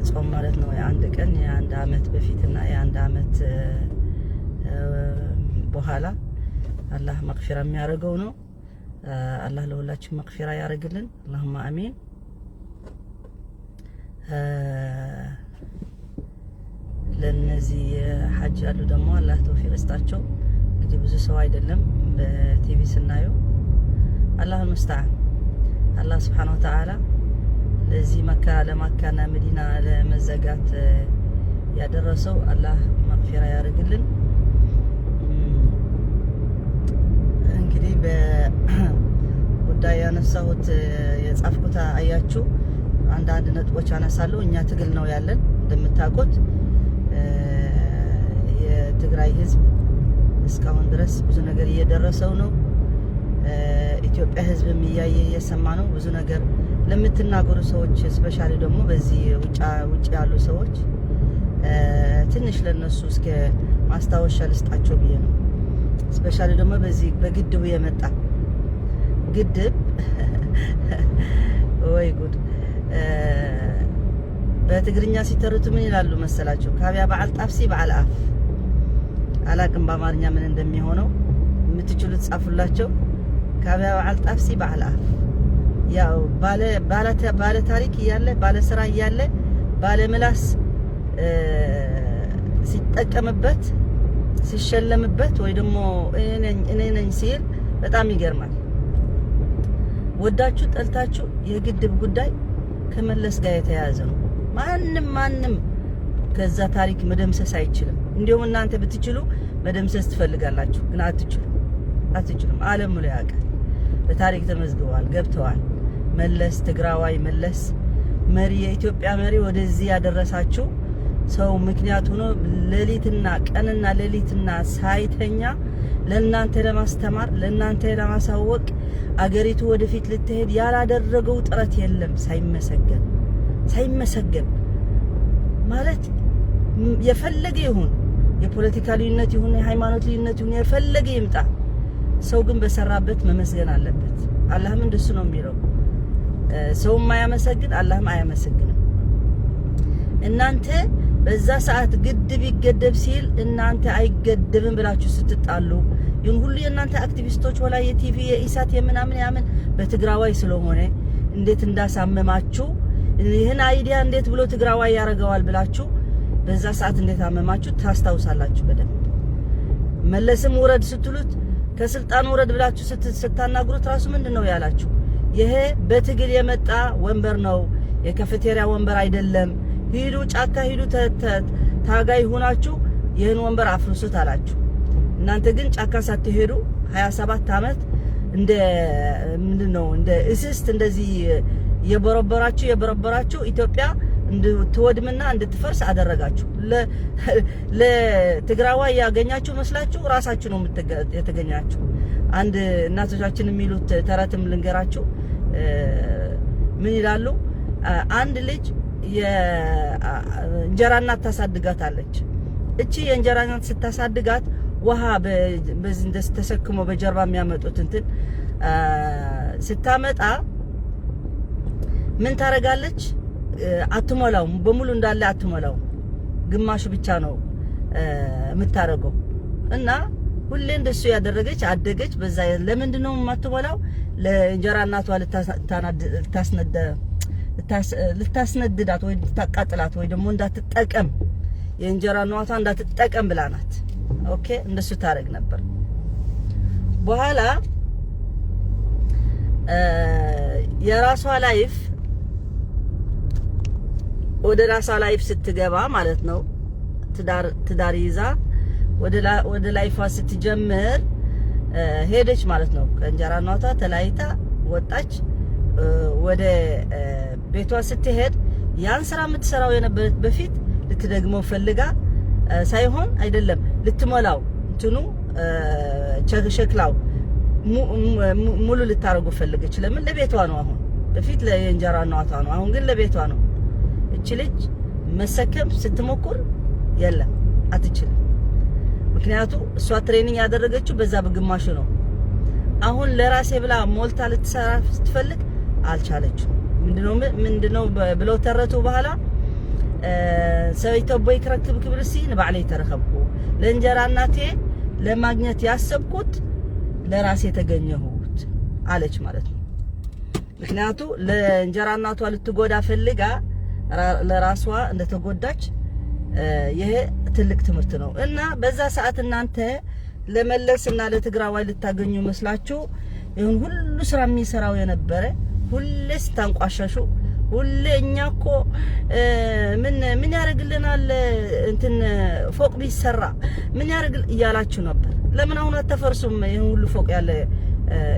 ጾም ማለት ነው። የአንድ ቀን የአንድ አመት በፊትና የአንድ አመት በኋላ አላህ መግፊራ የሚያደርገው ነው። አላህ ለሁላችን መግፊራ ያደርግልን። اللهم آمين። ለነዚህ ሀጅ ያሉ ደግሞ አላህ ተውፊቅ ይስጣቸው። እንግዲህ ብዙ ሰው አይደለም በቲቪ ስናየው። الله المستعان። አላህ سبحانه وتعالى ለዚህ መካ ለማካና መዲና ለመዘጋት ያደረሰው አላህ መግፊራ ያደርግልን። እንግዲህ በጉዳይ ያነሳሁት የጻፍኩት አያችሁ፣ አንዳንድ ነጥቦች አነሳለሁ። እኛ ትግል ነው ያለን። እንደምታውቁት የትግራይ ህዝብ እስካሁን ድረስ ብዙ ነገር እየደረሰው ነው። ኢትዮጵያ ህዝብም እያየ እየሰማ ነው። ብዙ ነገር ለምትናገሩ ሰዎች especially ደግሞ በዚህ ውጭ ያሉ ሰዎች ትንሽ ለነሱ እስከ ማስታወሻ ልስጣቸው ብዬ ነው። Especially ደግሞ በዚህ በግድቡ የመጣ ግድብ፣ ወይ ጉድ! በትግርኛ ሲተርቱ ምን ይላሉ መሰላቸው? ካብያ በዓል ጣፍሲ በዓል አፍ። አላቅም በአማርኛ ምን እንደሚሆነው፣ የምትችሉት ጻፉላቸው። ካብያ በዓል ጣፍሲ በዓል አፍ። ያው ባለ ታሪክ እያለ፣ ባለ ስራ እያለ፣ ባለ ምላስ ሲጠቀምበት፣ ሲሸለምበት ወይ ደግሞ እኔ ነኝ ሲል በጣም ይገርማል። ወዳችሁ ጠልታችሁ የግድብ ጉዳይ ከመለስ ጋር የተያያዘ ነው። ማንም ማንም ከዛ ታሪክ መደምሰስ አይችልም። እንዲሁም እናንተ ብትችሉ መደምሰስ ትፈልጋላችሁ፣ ግን አትችሉም፣ አትችሉም። ዓለም ሙሉ ያውቃል። በታሪክ ተመዝግበዋል፣ ገብተዋል። መለስ ትግራዋይ መለስ መሪ፣ የኢትዮጵያ መሪ፣ ወደዚህ ያደረሳችሁ ሰው ምክንያት ሆኖ ሌሊትና ቀንና ሌሊትና ሳይተኛ ለእናንተ ለማስተማር፣ ለእናንተ ለማሳወቅ፣ አገሪቱ ወደፊት ልትሄድ ያላደረገው ጥረት የለም። ሳይመሰገን ሳይመሰገን ማለት የፈለገ ይሁን፣ የፖለቲካ ልዩነት ይሁን፣ የሃይማኖት ልዩነት ይሁን፣ የፈለገ ይምጣ፣ ሰው ግን በሰራበት መመስገን አለበት። አላህም እንደሱ ነው የሚለው። ሰው የማያመሰግን አላህም አያመሰግንም። እናንተ በዛ ሰዓት ግድብ ይገደብ ሲል እናንተ አይገደብም ብላችሁ ስትጣሉ፣ ይሁን ሁሉ የእናንተ አክቲቪስቶች ወላ የቲቪ የኢሳት የምናምን ያምን በትግራዋይ ስለሆነ እንዴት እንዳሳመማችሁ፣ ይህን idea እንዴት ብሎ ትግራዋይ ያደርገዋል ብላችሁ በዛ ሰዓት እንዴት አመማችሁ ታስታውሳላችሁ በደንብ። መለስም ውረድ ስትሉት፣ ከስልጣን ውረድ ብላችሁ ስታናግሩት ራሱ ምንድን ነው ያላችሁ? ይሄ በትግል የመጣ ወንበር ነው፣ የካፌቴሪያ ወንበር አይደለም። ሂዱ ጫካ ሂዱ፣ ታጋይ ሆናችሁ ይህን ወንበር አፍርሱት አላችሁ። እናንተ ግን ጫካ ሳትሄዱ 27 ዓመት እንደ ምንድን ነው እንደ እስስት እንደዚህ የበረበራችሁ የበረበራችሁ ኢትዮጵያ እንድትወድምና እንድትፈርስ አደረጋችሁ። ለትግራዋይ ያገኛችሁ መስላችሁ ራሳችሁ ነው የተገኛችሁ። አንድ እናቶቻችን የሚሉት ተረትም ልንገራችሁ። ምን ይላሉ? አንድ ልጅ የእንጀራ እናት ታሳድጋታለች። እቺ የእንጀራ እናት ስታሳድጋት ውሃ በዚህ እንደዚህ ተሸክሞ በጀርባ የሚያመጡት እንትን ስታመጣ ምን ታረጋለች? አትሞላውም፣ በሙሉ እንዳለ አትሞላውም። ግማሹ ብቻ ነው የምታረገው እና ሁሌ እንደሱ ያደረገች አደገች። በዛ ለምንድን ነው የማትሞላው? ለእንጀራ እናቷ ልታስነድዳት ወይ ልታቃጥላት ወይ ደግሞ እንዳትጠቀም፣ የእንጀራ እናቷ እንዳትጠቀም ብላ ናት። Okay፣ እንደሱ ታደርግ ነበር። በኋላ የራሷ life ወደ ራሷ life ስትገባ ማለት ነው፣ ትዳር ትዳር ይዛ ወደ life ዋ ስትጀምር ሄደች ማለት ነው። ከእንጀራ እናቷ ተለያይታ ወጣች። ወደ ቤቷ ስትሄድ ያን ስራ የምትሰራው የነበረት በፊት ልትደግመው ፈልጋ ሳይሆን አይደለም፣ ልትሞላው እንትኑ ሸክላው ሙሉ ልታረገው ፈለገች። ለምን? ለቤቷ ነው። አሁን በፊት ለእንጀራ እናቷ ነው፣ አሁን ግን ለቤቷ ነው። እቺ ልጅ መሰከም ስትሞክር የለም፣ አትችልም። ምክንያቱ እሷ training ያደረገችው በዛ በግማሹ ነው። አሁን ለራሴ ብላ ሞልታ ልትሰራ ስትፈልግ አልቻለችም። ምንድነው ምንድነው ብለው ተረቱ በኋላ ሰበይቲ ኣቦይ ክረክብ ክብልሲ ንባዕለይ ተረኸብኩ፣ ለእንጀራ እናቴ ለማግኘት ያሰብኩት ለራሴ ተገኘሁት አለች ማለት ነው። ምክንያቱ ለእንጀራ እናቷ ልትጎዳ ፈልጋ ለራሷ እንደተጎዳች ይሄ ትልቅ ትምህርት ነው። እና በዛ ሰዓት እናንተ ለመለስ እና ለትግራዋይ ልታገኙ መስላችሁ ይሁን ሁሉ ስራ የሚሰራው የነበረ ሁሌ ስታንቋሸሹ፣ ሁሌ እኛ እኮ ምን ምን ያደርግልናል እንትን ፎቅ ቢሰራ ምን ያደርግል እያላችሁ ነበር። ለምን አሁን አተፈርሱም? ይህን ሁሉ ፎቅ ያለ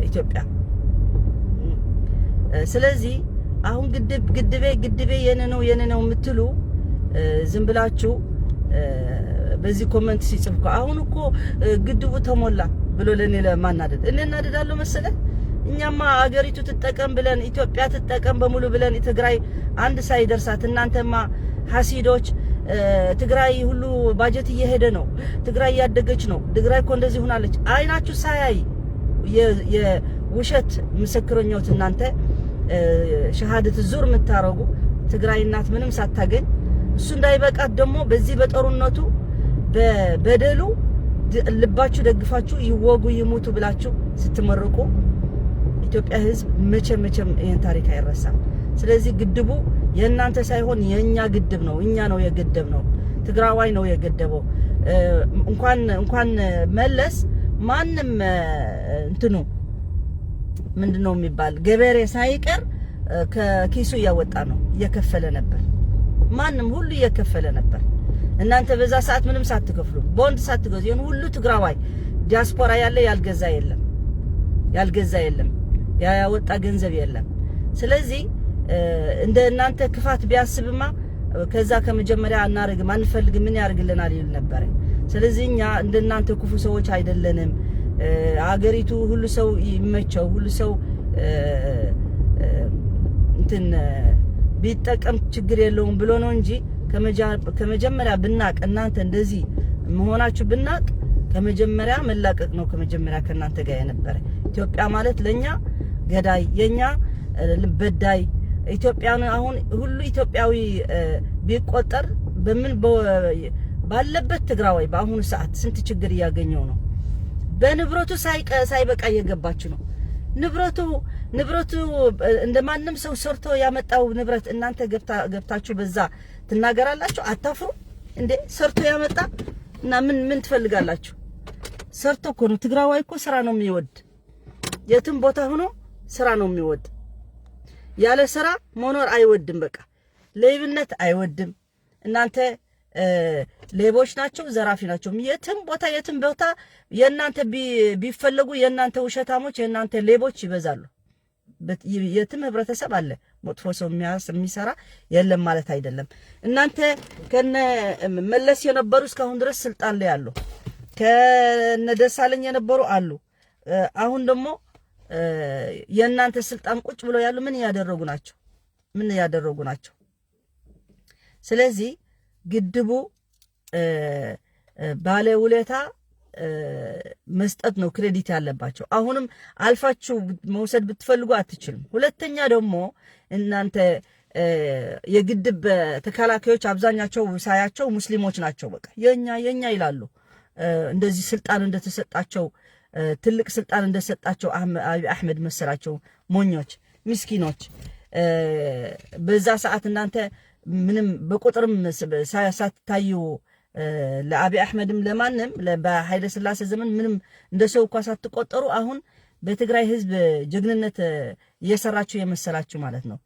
ኢትዮጵያ። ስለዚህ አሁን ግድብ ግድቤ ግድቤ የኔ ነው የኔ ነው የምትሉ ዝም ብላችሁ በዚህ comment ሲጽፍ እኮ አሁን እኮ ግድቡ ተሞላ ብሎ ለኔ ለማናደድ እኔ እናደዳለሁ መሰለህ። እኛማ አገሪቱ ትጠቀም ብለን፣ ኢትዮጵያ ትጠቀም በሙሉ ብለን ትግራይ አንድ ሳይደርሳት፣ እናንተማ ሐሲዶች ትግራይ ሁሉ ባጀት እየሄደ ነው፣ ትግራይ እያደገች ነው፣ ትግራይ እኮ እንደዚህ ሆናለች። አይናችሁ ሳያይ የውሸት ምስክረኞት እናንተ شهادة زور የምታረጉ፣ ትግራይ እናት ምንም ሳታገኝ እሱ እንዳይበቃት ደግሞ በዚህ በጦርነቱ በበደሉ ልባችሁ ደግፋችሁ ይወጉ ይሙቱ ብላችሁ ስትመርቁ ኢትዮጵያ ሕዝብ መቼም መቼም ይህን ታሪክ አይረሳም። ስለዚህ ግድቡ የእናንተ ሳይሆን የእኛ ግድብ ነው። እኛ ነው የገደብ ነው። ትግራዋይ ነው የገደበው። እንኳን መለስ ማንም እንትኑ ምንድነው የሚባል ገበሬ ሳይቀር ከኪሱ እያወጣ ነው፣ እየከፈለ ነበር። ማንም ሁሉ እየከፈለ ነበር። እናንተ በዛ ሰዓት ምንም ሳትከፍሉ፣ ቦንድ ሳትገዙ ይሄን ሁሉ ትግራዋይ ዲያስፖራ ያለ ያልገዛ የለም፣ ያልገዛ የለም፣ ያወጣ ገንዘብ የለም። ስለዚህ እንደ እናንተ ክፋት ቢያስብማ ከዛ ከመጀመሪያ አናርግም፣ አንፈልግም፣ ምን ያደርግልናል ይል ነበር። ስለዚህ እኛ እንደ እናንተ ክፉ ሰዎች አይደለንም። አገሪቱ ሁሉ ሰው ይመቸው፣ ሁሉ ሰው እንትን ቢጠቀም ችግር የለውም ብሎ ነው እንጂ ከመጀመሪያ ብናቅ፣ እናንተ እንደዚህ መሆናችሁ ብናቅ ከመጀመሪያ መላቀቅ ነው። ከመጀመሪያ ከእናንተ ጋር የነበረ ኢትዮጵያ ማለት ለኛ ገዳይ፣ የኛ በዳይ ኢትዮጵያን አሁን ሁሉ ኢትዮጵያዊ ቢቆጠር በምን ባለበት ትግራዋይ በአሁኑ ሰዓት ስንት ችግር እያገኘው ነው። በንብረቱ ሳይበቃ እየገባችሁ ነው። ንብረቱ እንደማንም ሰው ሰርቶ ያመጣው ንብረት እናንተ ገብታችሁ በዛ ትናገራላችሁ። አታፍሩ እንዴ? ሰርቶ ያመጣ እና ምን ምን ትፈልጋላችሁ? ሰርቶ እኮ ነው። ትግራዋይ እኮ ስራ ነው የሚወድ። የትም ቦታ ሆኖ ስራ ነው የሚወድ። ያለ ስራ መኖር አይወድም። በቃ ሌብነት አይወድም። እናንተ ሌቦች ናቸው፣ ዘራፊ ናቸው። የትም ቦታ የትም ቦታ የእናንተ ቢፈለጉ የእናንተ ውሸታሞች፣ የእናንተ ሌቦች ይበዛሉ። የትም ህብረተሰብ አለ መጥፎ ሰው የሚሰራ የለም ማለት አይደለም። እናንተ ከነ መለስ የነበሩ እስካሁን ድረስ ስልጣን ላይ አሉ። ከነ ደሳለኝ የነበሩ አሉ። አሁን ደግሞ የእናንተ ስልጣን ቁጭ ብለው ያሉ ምን እያደረጉ ናቸው? ምን እያደረጉ ናቸው? ስለዚህ ግድቡ ባለ ውለታ መስጠት ነው credit ያለባቸው። አሁንም አልፋችሁ መውሰድ ብትፈልጉ አትችሉም። ሁለተኛ ደግሞ እናንተ የግድብ ተከላካዮች አብዛኛቸው ሳያቸው ሙስሊሞች ናቸው። በቃ የኛ የኛ ይላሉ። እንደዚህ ስልጣን እንደተሰጣቸው፣ ትልቅ ስልጣን እንደሰጣቸው አብይ አሕመድ መሰላቸው። ሞኞች፣ ምስኪኖች። በዛ ሰዓት እናንተ ምንም በቁጥርም ሳትታዩ ለአብይ አሕመድም ለማንም በኃይለ ሥላሴ ዘመን ምንም እንደ ሰው እኳ ሳትቆጠሩ አሁን በትግራይ ህዝብ ጀግንነት እየሰራችሁ የመሰላችሁ ማለት ነው።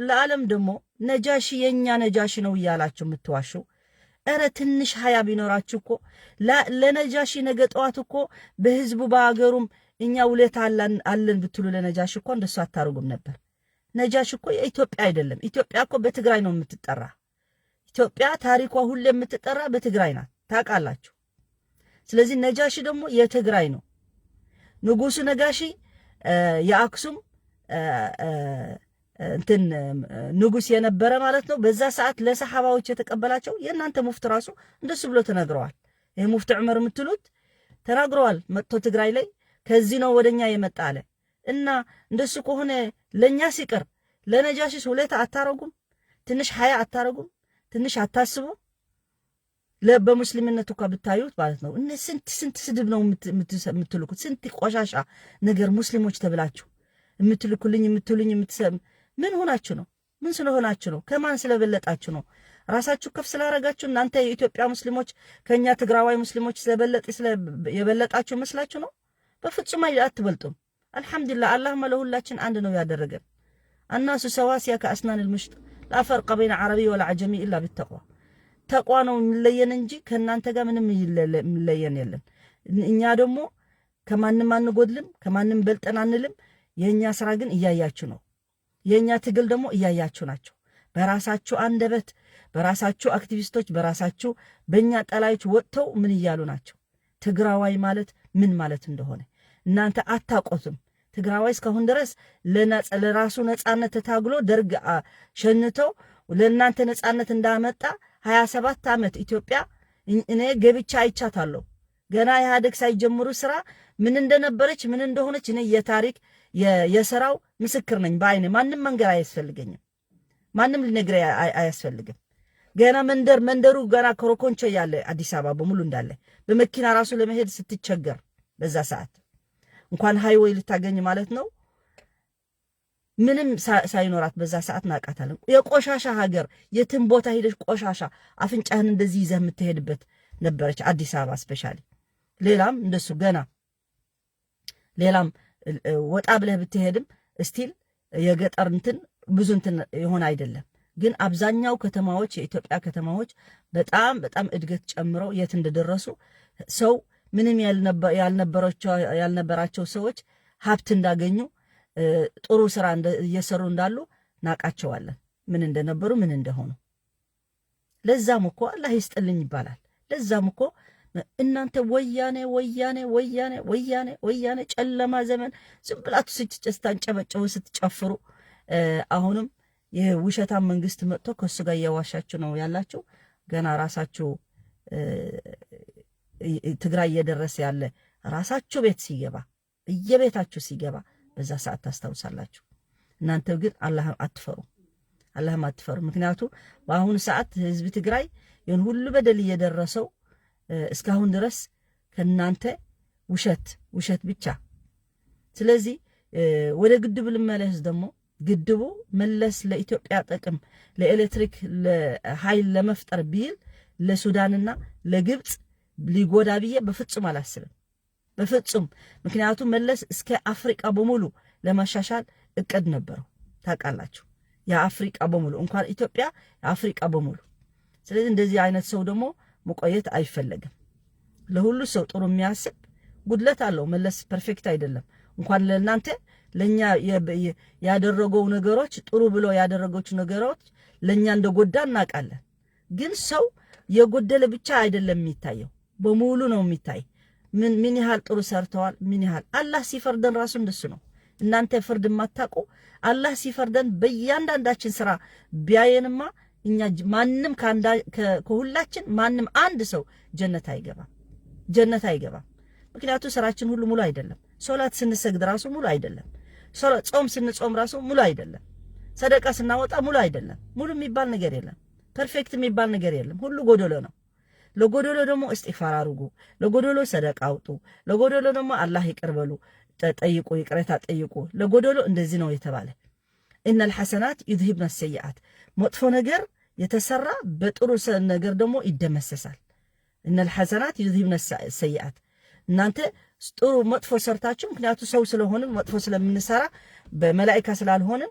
ለዓለም ደግሞ ነጃሺ የኛ ነጃሺ ነው እያላችሁ የምትዋሹ፣ እረ ትንሽ ሀያ ቢኖራችሁ እኮ ለነጃሺ ነገ ጠዋት እኮ በህዝቡ በሀገሩም እኛ ውለታ አለን ብትሉ ለነጃሺ እኮ እንደሱ አታርጉም ነበር። ነጃሺ እኮ የኢትዮጵያ አይደለም። ኢትዮጵያ እኮ በትግራይ ነው የምትጠራ። ኢትዮጵያ ታሪኳ ሁሌ የምትጠራ በትግራይ ናት፣ ታውቃላችሁ። ስለዚህ ነጃሺ ደግሞ የትግራይ ነው። ንጉሱ ነጋሺ የአክሱም እንትን ንጉስ የነበረ ማለት ነው። በዛ ሰዓት ለሰሓባዎች የተቀበላቸው የእናንተ ሙፍት ራሱ እንደሱ ብሎ ተናግረዋል። ይህ ሙፍቲ ዑመር የምትሉት ተናግረዋል። መጥቶ ትግራይ ላይ ከዚህ ነው ወደኛ የመጣ አለ። እና እንደሱ ከሆነ ለእኛ ሲቀር ለነጃሺስ ውለታ አታረጉም? ትንሽ ሀያ አታረጉም? ትንሽ አታስቡም? በሙስሊምነት እኳ ብታዩት ማለት ነው። እነ ስንት ስንት ስድብ ነው የምትልኩት? ስንት ቆሻሻ ነገር ሙስሊሞች ተብላችሁ የምትልኩልኝ የምትሉኝ ምን ሆናችሁ ነው? ምን ስለሆናችሁ ነው? ከማን ስለበለጣችሁ ነው? ራሳችሁ ከፍ ስላረጋችሁ እናንተ የኢትዮጵያ ሙስሊሞች ከኛ ትግራዋይ ሙስሊሞች የበለጣችሁ መስላችሁ ነው? በፍጹም አትበልጡም። አልሐምዱሊላህ፣ አላህማ ለሁላችን አንድ ነው ያደረገን። الناس سواسية كأسنان المشط لا فرق بين عربي ولا عجمي إلا بالتقوى። ተቋ ነው የሚለየን እንጂ ከእናንተ ጋር ምንም የሚለየን የለም። እኛ ደግሞ ከማንም አንጎድልም፣ ከማንም በልጠን አንልም። የእኛ ስራ ግን እያያችሁ ነው። የእኛ ትግል ደግሞ እያያችሁ ናቸው። በራሳችሁ አንደበት፣ በራሳችሁ አክቲቪስቶች፣ በራሳችሁ በእኛ ጠላዮች ወጥተው ምን እያሉ ናቸው? ትግራዋይ ማለት ምን ማለት እንደሆነ እናንተ አታቆትም። ትግራዋይ እስካሁን ድረስ ለራሱ ነፃነት ተታግሎ ደርግ ሸንተው ለእናንተ ነፃነት እንዳመጣ 27 ዓመት ኢትዮጵያ እኔ ገብቻ አይቻታለሁ። ገና ኢህአዴግ ሳይጀምሩ ስራ ምን እንደነበረች ምን እንደሆነች እኔ የታሪክ የስራው ምስክር ነኝ በአይኔ። ማንም መንገር አያስፈልገኝም። ማንም ሊነግረኝ አያስፈልግም። ገና መንደር መንደሩ ገና ኮረኮንቾ ያለ አዲስ አበባ በሙሉ እንዳለ በመኪና ራሱ ለመሄድ ስትቸገር በዛ ሰዓት እንኳን highway ልታገኝ ማለት ነው ምንም ሳይኖራት በዛ ሰዓት ናቃታለን። የቆሻሻ ሀገር፣ የትም ቦታ ሄደሽ ቆሻሻ አፍንጫህን እንደዚህ ይዘህ የምትሄድበት ነበረች አዲስ አበባ specially። ሌላም እንደሱ ገና ሌላም ወጣ ብለህ ብትሄድም still የገጠር እንትን ብዙ እንትን የሆነ አይደለም። ግን አብዛኛው ከተማዎች፣ የኢትዮጵያ ከተማዎች በጣም በጣም እድገት ጨምረው የት እንደደረሱ፣ ሰው ምንም ያልነበራቸው ሰዎች ሀብት እንዳገኙ፣ ጥሩ ስራ እየሰሩ እንዳሉ ናቃቸዋለን። ምን እንደነበሩ ምን እንደሆኑ። ለዛም እኮ አላህ ይስጥልኝ ይባላል። ለዛም እኮ እናንተ ወያኔ ወያኔ ወያኔ ወያኔ ወያኔ ጨለማ ዘመን ዝም ብላችሁ ስታንጨበጭቡ ስትጨፍሩ፣ አሁንም ይህ ውሸታም መንግስት መጥቶ ከእሱ ጋር እየዋሻችሁ ነው ያላችሁ። ገና ራሳችሁ ትግራይ እየደረሰ ያለ ራሳችሁ ቤት ሲገባ፣ እየቤታችሁ ሲገባ በዛ ሰዓት ታስታውሳላችሁ። እናንተ ግን አላህ አትፈሩ፣ አላህም አትፈሩ። ምክንያቱ በአሁኑ ሰዓት ህዝብ ትግራይ ይህን ሁሉ በደል እየደረሰው እስካሁን ድረስ ከእናንተ ውሸት ውሸት ብቻ። ስለዚህ ወደ ግድቡ ልመለስ ደግሞ። ግድቡ መለስ ለኢትዮጵያ ጥቅም ለኤሌክትሪክ ኃይል ለመፍጠር ቢል ለሱዳንና ለግብፅ ሊጎዳ ብዬ በፍጹም አላስብም። በፍጹም። ምክንያቱም መለስ እስከ አፍሪቃ በሙሉ ለማሻሻል እቅድ ነበረው። ታውቃላችሁ፣ የአፍሪቃ በሙሉ፣ እንኳን ኢትዮጵያ የአፍሪቃ በሙሉ። ስለዚህ እንደዚህ አይነት ሰው ደግሞ መቆየት አይፈለግም። ለሁሉ ሰው ጥሩ የሚያስብ ጉድለት አለው። መለስ perfect አይደለም። እንኳን ለእናንተ ለእኛ ያደረገው ነገሮች፣ ጥሩ ብሎ ያደረገች ነገሮች ለእኛ እንደጎዳ እናውቃለን። ግን ሰው የጎደለ ብቻ አይደለም የሚታየው፣ በሙሉ ነው የሚታይ። ምን ምን ያህል ጥሩ ሰርተዋል፣ ምን ያህል አላህ ሲፈርደን ራሱ እንደሱ ነው። እናንተ ፍርድ የማታውቁ፣ አላህ ሲፈርደን በእያንዳንዳችን ስራ ቢያየንማ እኛ ማንም ከሁላችን ማንም አንድ ሰው ጀነት አይገባም፣ ጀነት አይገባም። ምክንያቱ ስራችን ሁሉ ሙሉ አይደለም። ሶላት ስንሰግድ ራሱ ሙሉ አይደለም። ጾም ስንጾም ራሱ ሙሉ አይደለም። ሰደቃ ስናወጣ ሙሉ አይደለም። ሙሉ የሚባል ነገር የለም። Perfect የሚባል ነገር የለም። ሁሉ ጎደሎ ነው። ለጎደሎ ደግሞ እስጢግፋር አድርጉ። ለጎደሎ ሰደቃ አውጡ። ለጎደሎ ደግሞ አላህ ይቅር በሉ ጠይቁ፣ ይቅርታ ጠይቁ። ለጎደሎ እንደዚህ ነው የተባለ። إن الحسنات يذهبن السيئات፣ መጥፎ ነገር የተሰራ በጥሩ ነገር ደግሞ ይደመሰሳል። إن الحسنات يذهبن السيئات። እናንተ ጥሩ መጥፎ ሰርታችሁ፣ ምክንያቱ ሰው ስለሆንን መጥፎ ስለምንሰራ፣ በመላኢካ ስላልሆንን፣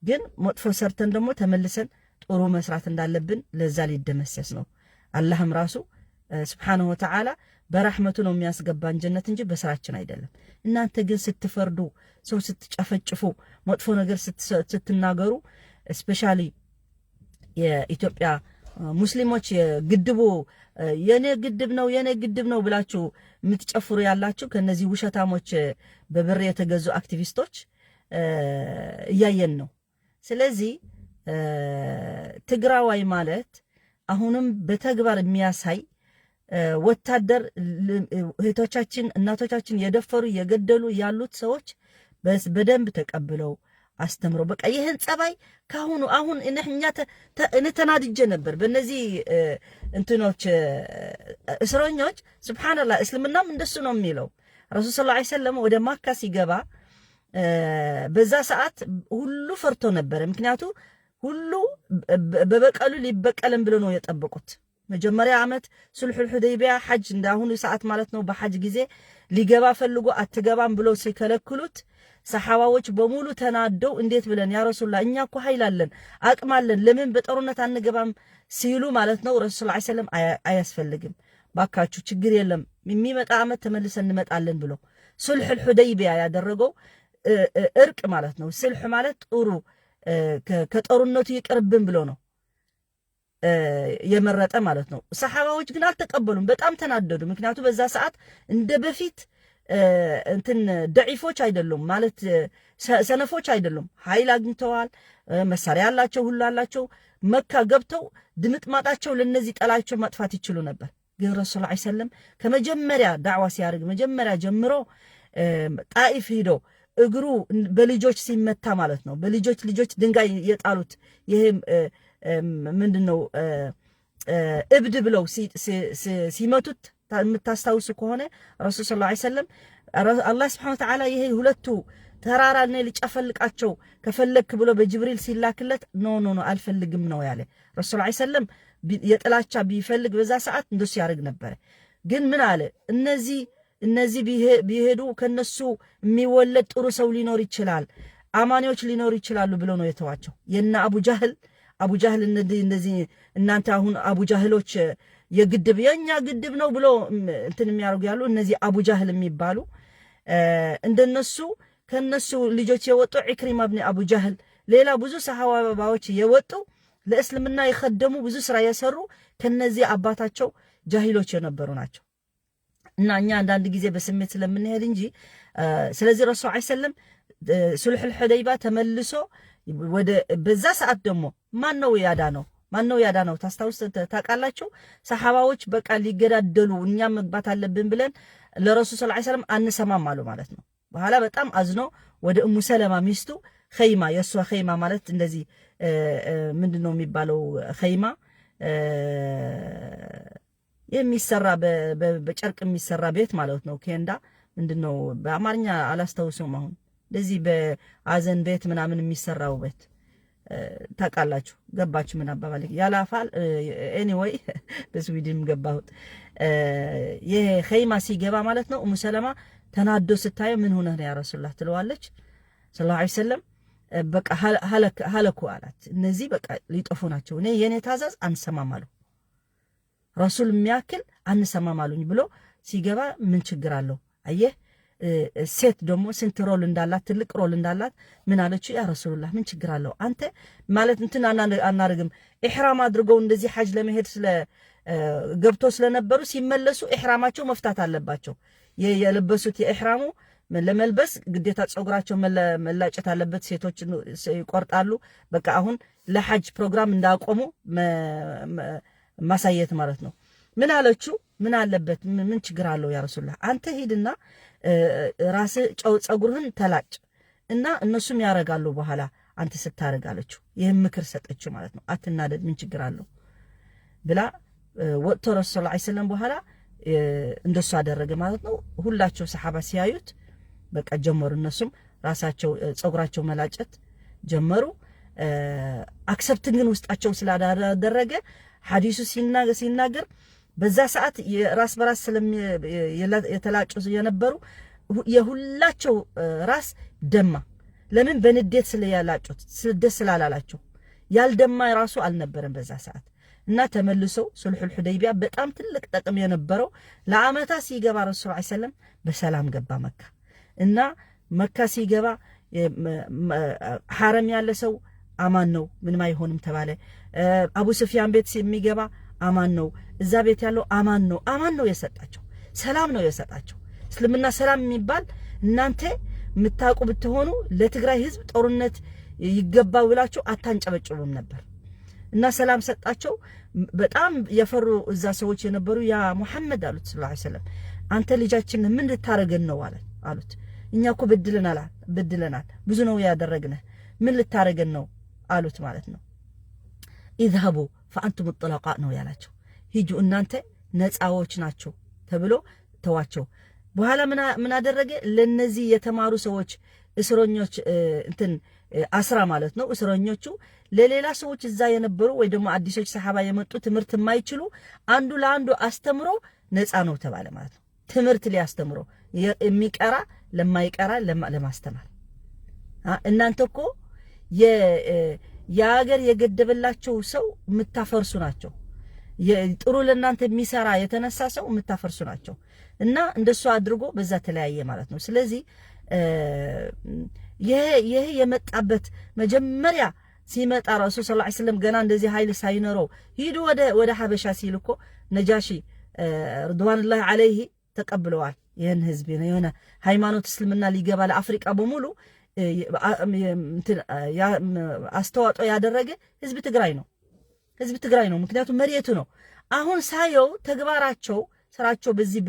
ግን መጥፎ ሰርተን ደግሞ ተመልሰን ጥሩ መስራት እንዳለብን ለዛ ሊደመሰስ ነው። አላህም ራሱ ስብሓነሁ ወተዓላ በራህመቱ ነው የሚያስገባን ጀነት እንጂ በስራችን አይደለም። እናንተ ግን ስትፈርዱ፣ ሰው ስትጨፈጭፉ፣ መጥፎ ነገር ስትናገሩ፣ especially የኢትዮጵያ ሙስሊሞች የግድቡ የኔ ግድብ ነው የኔ ግድብ ነው ብላችሁ የምትጨፍሩ ያላችሁ ከነዚህ ውሸታሞች በብር የተገዙ አክቲቪስቶች እያየን ነው። ስለዚህ ትግራዋይ ማለት አሁንም በተግባር የሚያሳይ ወታደር እህቶቻችን እናቶቻችን የደፈሩ የገደሉ ያሉት ሰዎች በደንብ ተቀብለው አስተምሮ በቃ ይህን ጸባይ ካሁኑ አሁን እኛ እኔ ተናድጄ ነበር በእነዚህ እንትኖች እስረኞች። ስብሓንላህ፣ እስልምናም እንደሱ ነው የሚለው። ረሱል ሰለላሁ ዐለይሂ ወሰለም ወደ ማካ ሲገባ በዛ ሰዓት ሁሉ ፈርቶ ነበረ። ምክንያቱ ሁሉ በበቀሉ ሊበቀልን ብሎ ነው የጠበቁት። መጀመሪያ ዓመት ሱልሑል ሁደይቢያ ሐጅ እንዳሁኑ ሰዓት ማለት ነው። በሐጅ ጊዜ ሊገባ ፈልጎ አትገባም ብሎ ሲከለክሉት ሰሓባዎች በሙሉ ተናደው እንዴት ብለን ያ ረሱላህ፣ እኛ እኮ ኃይል አለን፣ አቅም አለን፣ ለምን በጦርነት አንገባም ሲሉ ማለት ነው። ረሱል ዐለይሂ ሰላም አያስፈልግም ባካችሁ፣ ችግር የለም፣ የሚመጣ ዓመት ተመልሰን እንመጣለን ብሎ ሱልሑል ሁደይቢያ ያደረገው እርቅ ማለት ነው። ስልሕ ማለት ጥሩ ከጦርነቱ ይቅርብን ብሎ ነው የመረጠ ማለት ነው። ሰሓባዎች ግን አልተቀበሉም፣ በጣም ተናደዱ። ምክንያቱ በዛ ሰዓት እንደ በፊት እንትን ደዒፎች አይደሉም፣ ማለት ሰነፎች አይደሉም። ኃይል አግኝተዋል፣ መሳሪያ አላቸው፣ ሁሉ አላቸው። መካ ገብተው ድምጥማጣቸው ለነዚህ ጠላቸው ማጥፋት ይችሉ ነበር። ግን ረሱል ዐለይሂ ሰለም ከመጀመሪያ ዳዕዋ ሲያደርግ መጀመሪያ ጀምሮ ጣኢፍ ሂዶ እግሩ በልጆች ሲመታ ማለት ነው። በልጆች ልጆች ድንጋይ የጣሉት፣ ይሄ ምንድን ነው፣ እብድ ብለው ሲመቱት የምታስታውሱ ከሆነ ረሱል ሰለላሁ ዐለይሂ ወሰለም አላህ ስብሐነ ወተዓላ ይሄ ሁለቱ ተራራ እኔ ልጨፈልቃቸው ከፈለግክ ብሎ በጅብሪል ሲላክለት no, no, no፣ አልፈልግም ነው ያለ። ረሱል ዐለይሂ ወሰለም የጥላቻ ቢፈልግ በዛ ሰዓት እንደሱ ያደርግ ነበረ። ግን ምን አለ? እነዚህ ቢሄዱ ከነሱ የሚወለድ ጥሩ ሰው ሊኖር ይችላል፣ አማኒዎች ሊኖሩ ይችላሉ ብሎ ነው የተዋቸው። የነ አቡ ጃህል፣ አቡ ጃህል እንደዚህ እናንተ አሁን አቡ ጃህሎች የግድብ የኛ ግድብ ነው ብሎ እንትን የሚያደርጉ ያሉ እነዚህ አቡ ጃህል የሚባሉ እንደነሱ ከነሱ ልጆች የወጡ ዒክሪማ ብኒ አቡ ጃህል፣ ሌላ ብዙ ሰሃባዎች የወጡ፣ ለእስልምና የከደሙ፣ ብዙ ስራ የሰሩ ከነዚህ አባታቸው ጃሂሎች የነበሩ ናቸው። እና እኛ አንዳንድ ጊዜ በስሜት ስለምንሄድ እንጂ። ስለዚህ ረሱል ዐለይሂ ሰለም ሱልሑል ሑደይባ ተመልሶ ወደ በዛ ሰዓት ደግሞ ማን ነው ያዳነው? ማን ነው ያዳነው? ታስታውስ ታውቃላችሁ? ሰሓባዎች በቃ ሊገዳደሉ እኛም መግባት አለብን ብለን ለረሱል ሰለላሁ ዐለይሂ ወሰለም አንሰማም አሉ ማለት ነው። በኋላ በጣም አዝኖ ወደ እሙ ሰለማ ሚስቱ ኸይማ፣ የእሷ ኸይማ ማለት እንደዚህ ምንድን ነው የሚባለው፣ ኸይማ የሚሰራ በጨርቅ የሚሰራ ቤት ማለት ነው። ኬንዳ ምንድን ነው በአማርኛ አላስታውሰውም። አሁን እንደዚህ በአዘን ቤት ምናምን የሚሰራው ቤት ታውቃላችሁ። ገባችሁ? ምን አባባል ያላፋል። Anyway በስዊድንም ገባሁት። ይሄ ኸይማ ሲገባ ማለት ነው እሙ ሰለማ ተናዶ ስታየው ምን ሆነህ ነው ያ ረሱላህ ትለዋለች። ሰለላሁ ዐለይሂ ወሰለም በቃ ሀለኩ አላት። እነዚህ በቃ ሊጠፉ ናቸው። እኔ የኔ ታዛዝ አንሰማም አሉ። ረሱል የሚያክል አንሰማም አሉኝ ብሎ ሲገባ ምን ችግር አለው? አየህ፣ ሴት ደግሞ ስንት role እንዳላት፣ ትልቅ role እንዳላት። ምን አለችው? ያ ረሱሉላህ፣ ምን ችግር አለው? አንተ ማለት እንትን አናርግም። ኢሕራም አድርገው እንደዚህ ሐጅ ለመሄድ ስለ ገብቶ ስለነበሩ ሲመለሱ ኢሕራማቸው መፍታት አለባቸው። የለበሱት የኢሕራሙ ለመልበስ ግዴታ ፀጉራቸው መላጨት አለበት። ሴቶች ይቆርጣሉ። በቃ አሁን ለሐጅ ፕሮግራም እንዳቆሙ ማሳየት ማለት ነው። ምን አለችው? ምን አለበት? ምን ችግር አለው? ያ ረሱላህ፣ አንተ ሂድና ራስህ ፀጉርህን ተላጭ እና እነሱም ያረጋሉ በኋላ አንተ ስታረግ አለችው። ይህም ምክር ሰጠችው ማለት ነው። አትናደድ፣ ምን ችግር አለው ብላ ወጥቶ ረሱል ዐለይሂ ሰላም በኋላ እንደሱ አደረገ ማለት ነው። ሁላቸው ሰሓባ ሲያዩት በቃ ጀመሩ። እነሱም ራሳቸው ፀጉራቸው መላጨት ጀመሩ። Accept ግን ውስጣቸው ስላደረገ ሐዲሱ ሲናገር በዛ ሰዓት ራስ በራስ የተላጩ የነበሩ የሁላቸው ራስ ደማ። ለምን? በንዴት ስለያላጩት ደስ ስላላላቸው ያልደማ ራሱ አልነበረም በዛ ሰዓት። እና ተመልሰው ሱልሑል ሑደይቢያ በጣም ትልቅ ጥቅም የነበረው ለአመታት ሲገባ ረሱል ዐለይሂ ሰለም በሰላም ገባ መካ። እና መካ ሲገባ ሐረም ያለ ሰው አማን ነው፣ ምንም አይሆንም ተባለ። አቡ ስፊያን ቤት የሚገባ አማን ነው፣ እዛ ቤት ያለው አማን ነው። አማን ነው የሰጣቸው፣ ሰላም ነው የሰጣቸው። እስልምና ሰላም የሚባል እናንተ የምታውቁ ብትሆኑ ለትግራይ ህዝብ ጦርነት ይገባ ብላችሁ አታንጨበጭቡም ነበር። እና ሰላም ሰጣቸው። በጣም የፈሩ እዛ ሰዎች የነበሩ ያ ሙሐመድ አሉት ሰለላሁ ዐለይሂ ወሰለም፣ አንተ ልጃችን ምን ልታረገን ነው አሉት። እኛ እኮ በድለናል፣ በድለናል፣ ብዙ ነው ያደረግንህ። ምን ልታረገን ነው አሉት ማለት ነው። اذهبوا فأنتم الطلقاء ነው ያላቸው። ሂጁ እናንተ ነፃዎች ናቸው ተብሎ ተዋቸው። በኋላ ምን አደረገ? ለነዚህ የተማሩ ሰዎች እስረኞች እንትን አስራ ማለት ነው። እስረኞቹ ለሌላ ሰዎች እዛ የነበሩ ወይ ደግሞ አዲሶች ሰሓባ የመጡ ትምህርት የማይችሉ አንዱ ለአንዱ አስተምሮ ነፃ ነው ተባለ ማለት ነው። ትምህርት ሊያስተምሮ የሚቀራ ለማይቀራ ለማስተማር። እናንተ እኮ የሀገር የገደበላቸው ሰው የምታፈርሱ ናቸው። ጥሩ ለእናንተ የሚሰራ የተነሳ ሰው የምታፈርሱ ናቸው። እና እንደሱ አድርጎ በዛ ተለያየ ማለት ነው። ስለዚህ ይሄ የመጣበት መጀመሪያ ሲመጣ ረሱል ሰለላሁ ዐለይሂ ወሰለም ገና እንደዚህ ኃይል ሳይኖረው ሂዱ ወደ ሀበሻ ሲል እኮ ነጃሺ ርድዋኑላህ ዐለይሂ ተቀብለዋል። ይህን ህዝብ የሆነ ሃይማኖት እስልምና ሊገባ ለአፍሪቃ በሙሉ አስተዋጽኦ ያደረገ ህዝብ ትግራይ ነው። ህዝብ ትግራይ ነው። ምክንያቱም መሬቱ ነው። አሁን ሳየው ተግባራቸው፣ ስራቸው በዚህ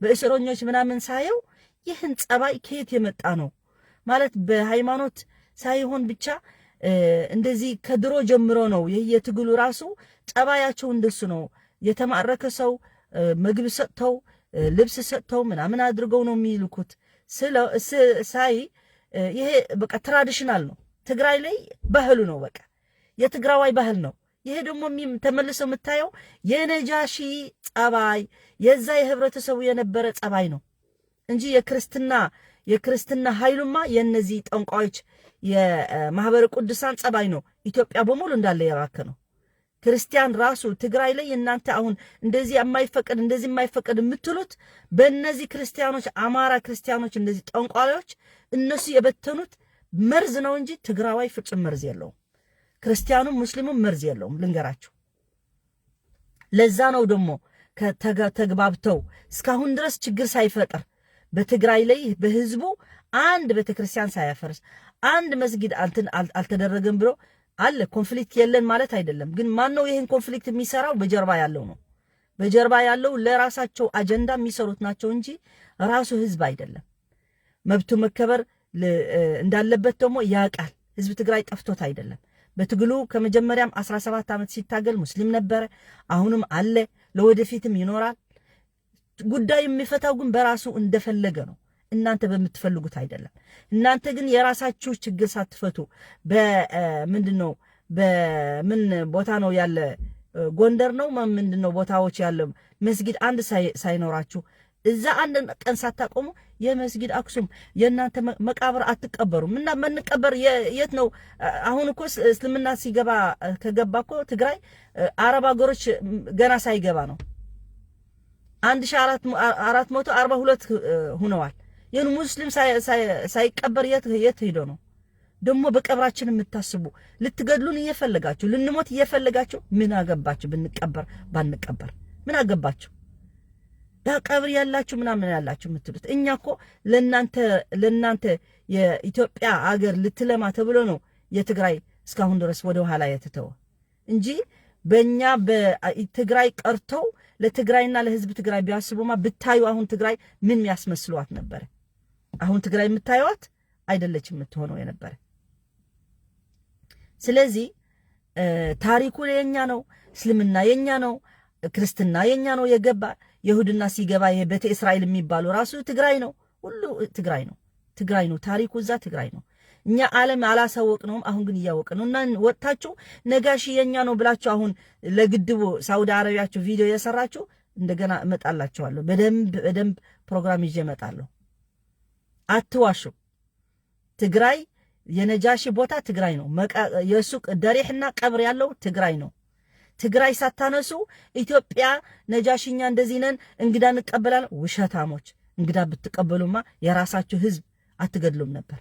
በእስረኞች ምናምን ሳየው ይህን ጸባይ ከየት የመጣ ነው ማለት በሃይማኖት ሳይሆን ብቻ እንደዚህ ከድሮ ጀምሮ ነው። ይህ የትግሉ ራሱ ጸባያቸው እንደሱ ነው። የተማረከ ሰው ምግብ ሰጥተው ልብስ ሰጥተው ምናምን አድርገው ነው የሚልኩት። ሳይ ይሄ በቃ traditional ነው። ትግራይ ላይ ባህሉ ነው። በቃ የትግራዋይ ባህል ነው። ይሄ ደግሞ ተመልሶ የምታየው የነጃሺ ጸባይ የዛ የህብረተሰቡ የነበረ ጸባይ ነው እንጂ የክርስትና ኃይሉማ የነዚህ ጠንቋዮች የማህበረ ቅዱሳን ጸባይ ነው። ኢትዮጵያ በሙሉ እንዳለ የባከ ነው። ክርስቲያን ራሱ ትግራይ ላይ እናንተ አሁን እንደዚህ የማይፈቀድ እንደዚህ የማይፈቀድ የምትሉት በእነዚህ ክርስቲያኖች፣ አማራ ክርስቲያኖች፣ እንደዚህ ጠንቋዮች እነሱ የበተኑት መርዝ ነው እንጂ ትግራዋይ ፍጹም መርዝ የለውም። ክርስቲያኑም ሙስሊሙም መርዝ የለውም። ልንገራችሁ። ለዛ ነው ደግሞ ተግባብተው እስካሁን ድረስ ችግር ሳይፈጥር በትግራይ ላይ በህዝቡ አንድ ቤተክርስቲያን ሳያፈርስ አንድ መስጊድ እንትን አልተደረገም ብሎ አለ። Conflict የለን ማለት አይደለም። ግን ማን ነው ይህን conflict የሚሰራው? በጀርባ ያለው ነው። በጀርባ ያለው ለራሳቸው አጀንዳ የሚሰሩት ናቸው እንጂ ራሱ ህዝብ አይደለም። መብቱ መከበር እንዳለበት ደግሞ ያውቃል። ህዝብ ትግራይ ጠፍቶት አይደለም። በትግሉ ከመጀመሪያም 17 ዓመት ሲታገል ሙስሊም ነበረ። አሁንም አለ፣ ለወደፊትም ይኖራል። ጉዳዩ የሚፈታው ግን በራሱ እንደፈለገ ነው። እናንተ በምትፈልጉት አይደለም። እናንተ ግን የራሳችሁ ችግር ሳትፈቱ በምንድን ነው በምን ቦታ ነው ያለ ጎንደር ነው ምንድን ነው ቦታዎች ያለ መስጊድ አንድ ሳይኖራችሁ እዛ አንድ ቀን ሳታቆሙ የመስጊድ አክሱም የእናንተ መቃብር አትቀበሩም። እና መንቀበር የት ነው? አሁን እኮ እስልምና ሲገባ ከገባ እኮ ትግራይ አረብ ሀገሮች ገና ሳይገባ ነው 1442 ሁነዋል። ይህን ሙስሊም ሳይቀበር የት ሄዶ ነው? ደግሞ በቀብራችን የምታስቡ ልትገድሉን እየፈለጋችሁ ልንሞት እየፈለጋችሁ ምን አገባችሁ? ብንቀበር ባንቀበር ምን አገባችሁ? ያ ቀብር ያላችሁ ምናምን ያላችሁ የምትሉት እኛ እኮ ለእናንተ የኢትዮጵያ አገር ልትለማ ተብሎ ነው የትግራይ እስካሁን ድረስ ወደ ኋላ የተተወ እንጂ በእኛ በትግራይ ቀርተው ለትግራይና ለህዝብ ትግራይ ቢያስቡማ ብታዩ አሁን ትግራይ ምን ያስመስሏት ነበረ? አሁን ትግራይ የምታዩት አይደለች የምትሆነው የነበረ። ስለዚህ ታሪኩ የኛ ነው፣ እስልምና የኛ ነው፣ ክርስትና የኛ ነው። የገባ ይሁድና ሲገባ ይሄ ቤተ እስራኤል የሚባሉ ራሱ ትግራይ ነው። ሁሉ ትግራይ ነው፣ ትግራይ ነው። ታሪኩ እዛ ትግራይ ነው። እኛ ዓለም አላሳወቅነውም። አሁን ግን እያወቅ ነው። እና ወጥታችሁ ነጋሺ የኛ ነው ብላችሁ አሁን ለግድቡ ሳውዲ አረቢያችሁ ቪዲዮ የሰራችሁ እንደገና እመጣላችኋለሁ። በደንብ በደንብ ፕሮግራም ይዤ እመጣለሁ። አትዋሹ። ትግራይ የነጃሺ ቦታ ትግራይ ነው። የሱ ደሪሕና ቀብር ያለው ትግራይ ነው። ትግራይ ሳታነሱ ኢትዮጵያ ነጃሽኛ እንደዚህ ነን እንግዳ እንቀበላለን። ውሸታሞች! እንግዳ ብትቀበሉማ የራሳችሁ ህዝብ አትገድሉም ነበር።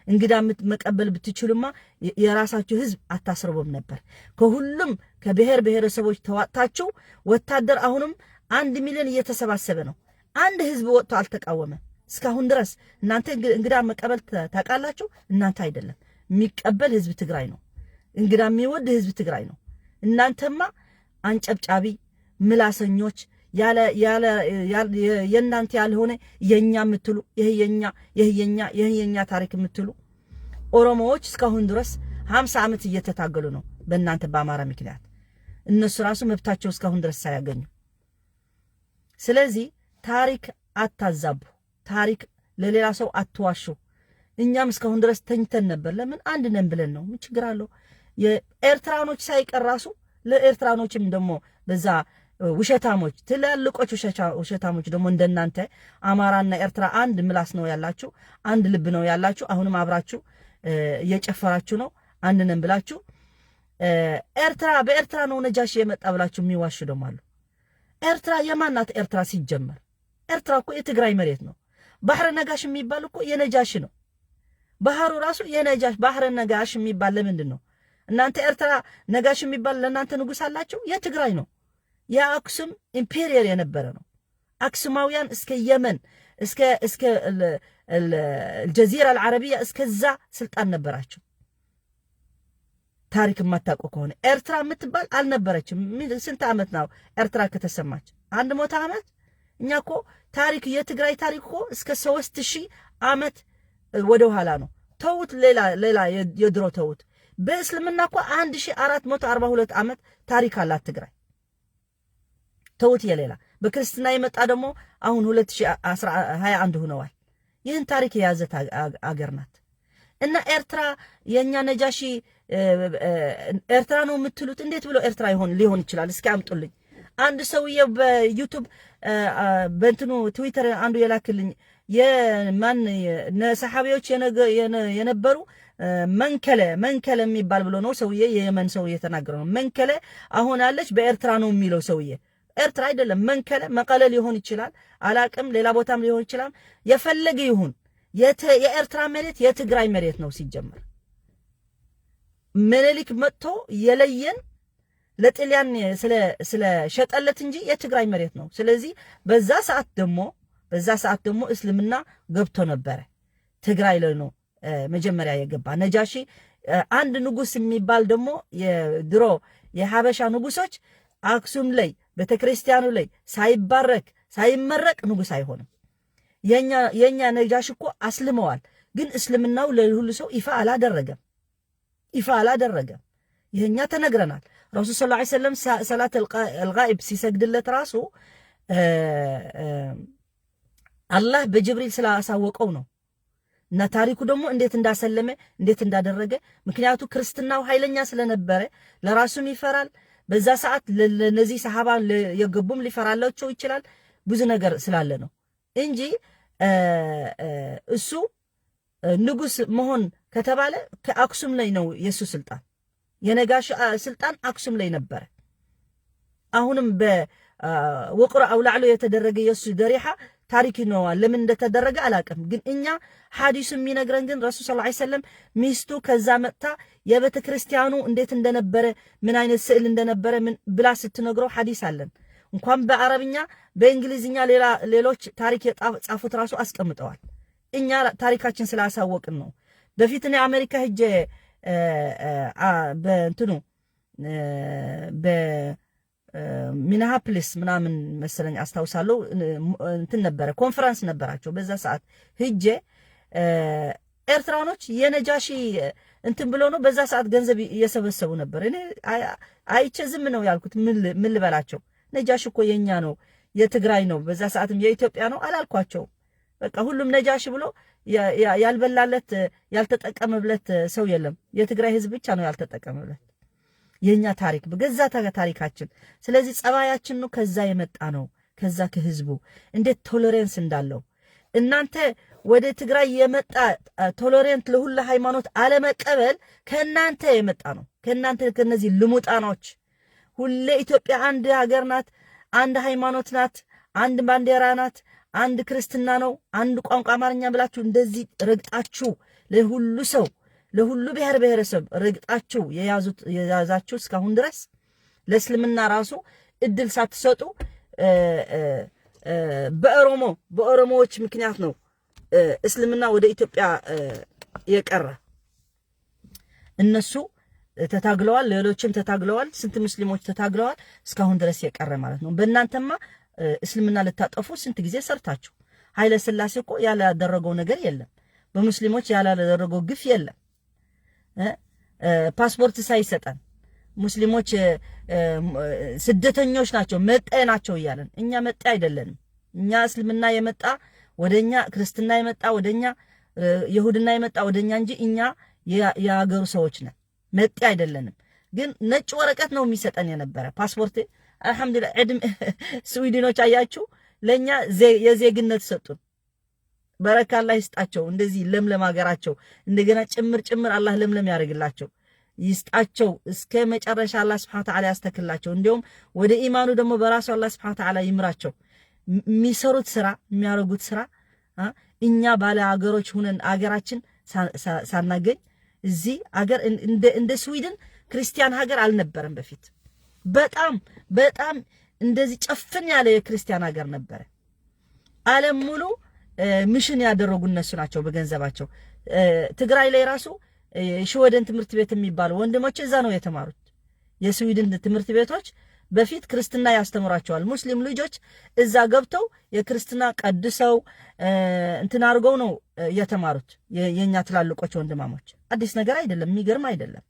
እንግዳ መቀበል ብትችሉማ የራሳችሁ ህዝብ አታስርቡም ነበር። ከሁሉም ከብሔር ብሔረሰቦች ተዋጥታችሁ ወታደር አሁንም 1 ሚሊዮን እየተሰባሰበ ነው። አንድ ህዝብ ወጥቶ አልተቃወመ እስካሁን ድረስ። እናንተ እንግዳ መቀበል ታውቃላችሁ? እናንተ አይደለም የሚቀበል ህዝብ ትግራይ ነው። እንግዳ የሚወድ ህዝብ ትግራይ ነው። እናንተማ አንጨብጫቢ ምላሰኞች፣ ያለ ያለ የእናንተ ያልሆነ የኛ የምትሉ ይህ የኛ ይህ የኛ ይህ የኛ ታሪክ የምትሉ ኦሮሞዎች እስካሁን ድረስ 50 ዓመት እየተታገሉ ነው በእናንተ በአማራ ምክንያት፣ እነሱ ራሱ መብታቸው እስካሁን ድረስ ሳያገኙ። ስለዚህ ታሪክ አታዛቡ፣ ታሪክ ለሌላ ሰው አትዋሹ። እኛም እስካሁን ድረስ ተኝተን ነበር። ለምን አንድ ነን ብለን ነው። ምን ችግር አለው? የኤርትራኖች ሳይቀር ራሱ ለኤርትራኖችም ደግሞ በዛ ውሸታሞች፣ ትላልቆች ውሸታሞች ደግሞ እንደናንተ አማራና ኤርትራ አንድ ምላስ ነው ያላችሁ፣ አንድ ልብ ነው ያላችሁ። አሁንም አብራችሁ እየጨፈራችሁ ነው አንድ ነን ብላችሁ። ኤርትራ በኤርትራ ነው ነጃሺ የመጣ ብላችሁ የሚዋሹ ደግሞ አሉ። ኤርትራ የማን ናት? ኤርትራ ሲጀመር ኤርትራ እኮ የትግራይ መሬት ነው። ባህረ ነጋሽ የሚባል እኮ የነጃሽ ነው። ባህሩ ራሱ የነጃሽ ባህረ ነጋሽ የሚባል ለምንድን ነው? እናንተ ኤርትራ ነጋሽ የሚባል ለእናንተ ንጉሥ አላችሁ? የትግራይ ነው። የአክሱም imperial የነበረ ነው። አክሱማውያን እስከ የመን፣ እስከ الجزيرة العربية እስከዛ ስልጣን ነበራቸው። ታሪክ የማታውቁ ከሆነ ኤርትራ የምትባል አልነበረችም። ስንት ዓመት ነው ኤርትራ ከተሰማች? 100 ዓመት። እኛ እኮ ታሪክ የትግራይ ታሪክ እኮ እስከ 3000 ዓመት ወደ ኋላ ነው። ተውት፣ ሌላ ሌላ የድሮ ተውት። በእስልምና እኮ 1442 ዓመት ታሪክ አላት ትግራይ። ተውት የሌላ በክርስትና የመጣ ደግሞ አሁን 2021 ሆነዋል። ይህን ታሪክ የያዘ አገር ናት። እና ኤርትራ የእኛ ነጃሺ ኤርትራ ነው የምትሉት እንዴት ብሎ ኤርትራ ይሆን ሊሆን ይችላል? እስኪ አምጡልኝ። አንድ ሰውዬ በ YouTube በእንትኑ ትዊተር አንዱ የላክልኝ የማን ሰሓቢዎች የነበሩ መንከለ መንከለ የሚባል ብሎ ነው ሰውዬ፣ የየመን ሰው እየተናገረ ነው። መንከለ አሁን አለች በኤርትራ ነው የሚለው ሰውዬ። ኤርትራ አይደለም መንከለ፣ መቀለ ሊሆን ይችላል፣ አላቅም፣ ሌላ ቦታም ሊሆን ይችላል። የፈለገ ይሁን የኤርትራ መሬት የትግራይ መሬት ነው ሲጀመር። ምኒልክ መጥቶ የለየን ለጣሊያን ስለ ሸጠለት እንጂ የትግራይ መሬት ነው። ስለዚህ በዛ ሰዓት ደግሞ እስልምና ገብቶ ነበረ። ትግራይ ላይ ነው መጀመሪያ የገባ ነጃሺ። አንድ ንጉስ የሚባል ደግሞ የድሮ የሀበሻ ንጉሶች አክሱም ላይ ቤተክርስቲያኑ ላይ ሳይባረክ ሳይመረቅ ንጉስ አይሆንም። የኛ ነጃሽ እኮ አስልመዋል፣ ግን እስልምናው ለሁሉ ሰው ይፋ አላደረገም። ይፋ አላደረገም። ይህኛ ተነግረናል። ረሱል صلى الله عليه وسلم صلاة الغائب ሲሰግድለት ራሱ አላህ በጅብሪል ስላሳወቀው ነው። እና ታሪኩ ደግሞ እንዴት እንዳሰለመ እንዴት እንዳደረገ፣ ምክንያቱ ክርስትናው ኃይለኛ ስለነበረ ለራሱም ይፈራል። በዛ ሰዓት ለነዚህ ሰሃባ የገቡም ሊፈራላቸው ይችላል። ብዙ ነገር ስላለ ነው እንጂ እሱ ንጉስ መሆን ከተባለ ከአክሱም ላይ ነው የእሱ ስልጣን። የነጋሽ ስልጣን አክሱም ላይ ነበረ። አሁንም በውቅሮ አውላዕሎ የተደረገ የእሱ ደሪሓ ታሪክ ይኖረዋል። ለምን እንደተደረገ አላቅም። ግን እኛ ሐዲሱ የሚነግረን ግን ረሱል صلى الله عليه وسلم ሚስቱ ከዛ መጥታ የቤተ ክርስቲያኑ እንዴት እንደነበረ፣ ምን አይነት ስዕል እንደነበረ ምን ብላ ስትነግረው ሐዲስ አለን። እንኳን በአረብኛ በእንግሊዝኛ ሌላ ሌሎች ታሪክ የጻፉት ራሱ አስቀምጠዋል። እኛ ታሪካችን ስላሳወቅን ነው። በፊት እኔ አሜሪካ ሄጄ በእንትኑ በሚኒያፖሊስ ምናምን መሰለኝ አስታውሳለሁ፣ እንትን ነበረ፣ ኮንፈረንስ ነበራቸው። በዛ ሰዓት ሂጄ ኤርትራኖች የነጃሺ እንትን ብሎ ነው በዛ ሰዓት ገንዘብ እየሰበሰቡ ነበር። እኔ አይቼ ዝም ነው ያልኩት። ምን ልበላቸው? ነጃሽ እኮ የኛ ነው፣ የትግራይ ነው፣ በዛ ሰዓትም የኢትዮጵያ ነው አላልኳቸውም። በቃ ሁሉም ነጃሽ ብሎ ያልበላለት ያልተጠቀመለት ሰው የለም። የትግራይ ህዝብ ብቻ ነው ያልተጠቀመለት። የኛ ታሪክ በገዛ ታሪካችን። ስለዚህ ጸባያችን ነው ከዛ የመጣ ነው። ከዛ ከህዝቡ እንዴት tolerance እንዳለው እናንተ ወደ ትግራይ የመጣ tolerant ለሁሉ ሃይማኖት አለመቀበል ከእናንተ የመጣ ነው። ከእናንተ ከነዚህ ልሙጣኖች። ሁሌ ኢትዮጵያ አንድ ሀገር ናት፣ አንድ ሃይማኖት ናት፣ አንድ ባንዲራ ናት፣ አንድ ክርስትና ነው፣ አንድ ቋንቋ አማርኛ ብላችሁ እንደዚህ ረግጣችሁ ለሁሉ ሰው ለሁሉ ብሔር ብሔረሰብ ረግጣችሁ የያዛችሁ እስካሁን ድረስ ለእስልምና ራሱ እድል ሳትሰጡ በኦሮሞዎች ምክንያት ነው እስልምና ወደ ኢትዮጵያ የቀረ። እነሱ ተታግለዋል፣ ሌሎችም ተታግለዋል። ስንት ሙስሊሞች ተታግለዋል እስካሁን ድረስ የቀረ ማለት ነው። በእናንተማ እስልምና ልታጠፉ ስንት ጊዜ ሰርታችሁ። ኃይለ ሥላሴ እኮ ያላደረገው ነገር የለም። በሙስሊሞች ያላደረገው ግፍ የለም። ፓስፖርት ሳይሰጠን ሙስሊሞች ስደተኞች ናቸው፣ መጤ ናቸው እያለን፣ እኛ መጤ አይደለንም። እኛ እስልምና የመጣ ወደኛ፣ ክርስትና የመጣ ወደኛ፣ ይሁድና የመጣ ወደኛ እንጂ እኛ የሀገሩ ሰዎች ነን፣ መጤ አይደለንም። ግን ነጭ ወረቀት ነው የሚሰጠን የነበረ ፓስፖርት። አልሐምዱሊላህ ዕድም ስዊድኖች አያችሁ ለኛ የዜግነት ሰጡን። በረካ አላህ ይስጣቸው። እንደዚህ ለምለም ሀገራቸው እንደገና ጭምር ጭምር አላህ ለምለም ያደርግላቸው ይስጣቸው። እስከ መጨረሻ አላህ ስብሐነ ወተዓላ ያስተክላቸው። እንዲሁም ወደ ኢማኑ ደግሞ በራሱ አላህ ስብሐነ ወተዓላ ይምራቸው። የሚሰሩት ስራ፣ የሚያደርጉት ስራ፣ እኛ ባለ ሀገሮች ሁነን አገራችን ሳናገኝ እዚህ አገር እንደ ስዊድን ክርስቲያን ሀገር አልነበረም በፊት። በጣም በጣም እንደዚህ ጨፍን ያለ የክርስቲያን ሀገር ነበረ። ዓለም ሙሉ mission ያደረጉ እነሱ ናቸው በገንዘባቸው። ትግራይ ላይ ራሱ ሽወደን ትምህርት ቤት የሚባሉ ወንድሞች እዛ ነው የተማሩት። የስዊድን ትምህርት ቤቶች በፊት ክርስትና ያስተምሯቸዋል። ሙስሊም ልጆች እዛ ገብተው የክርስትና ቀድሰው እንትን አድርገው ነው የተማሩት። የኛ ትላልቆች ወንድማሞች አዲስ ነገር አይደለም፣ የሚገርም አይደለም።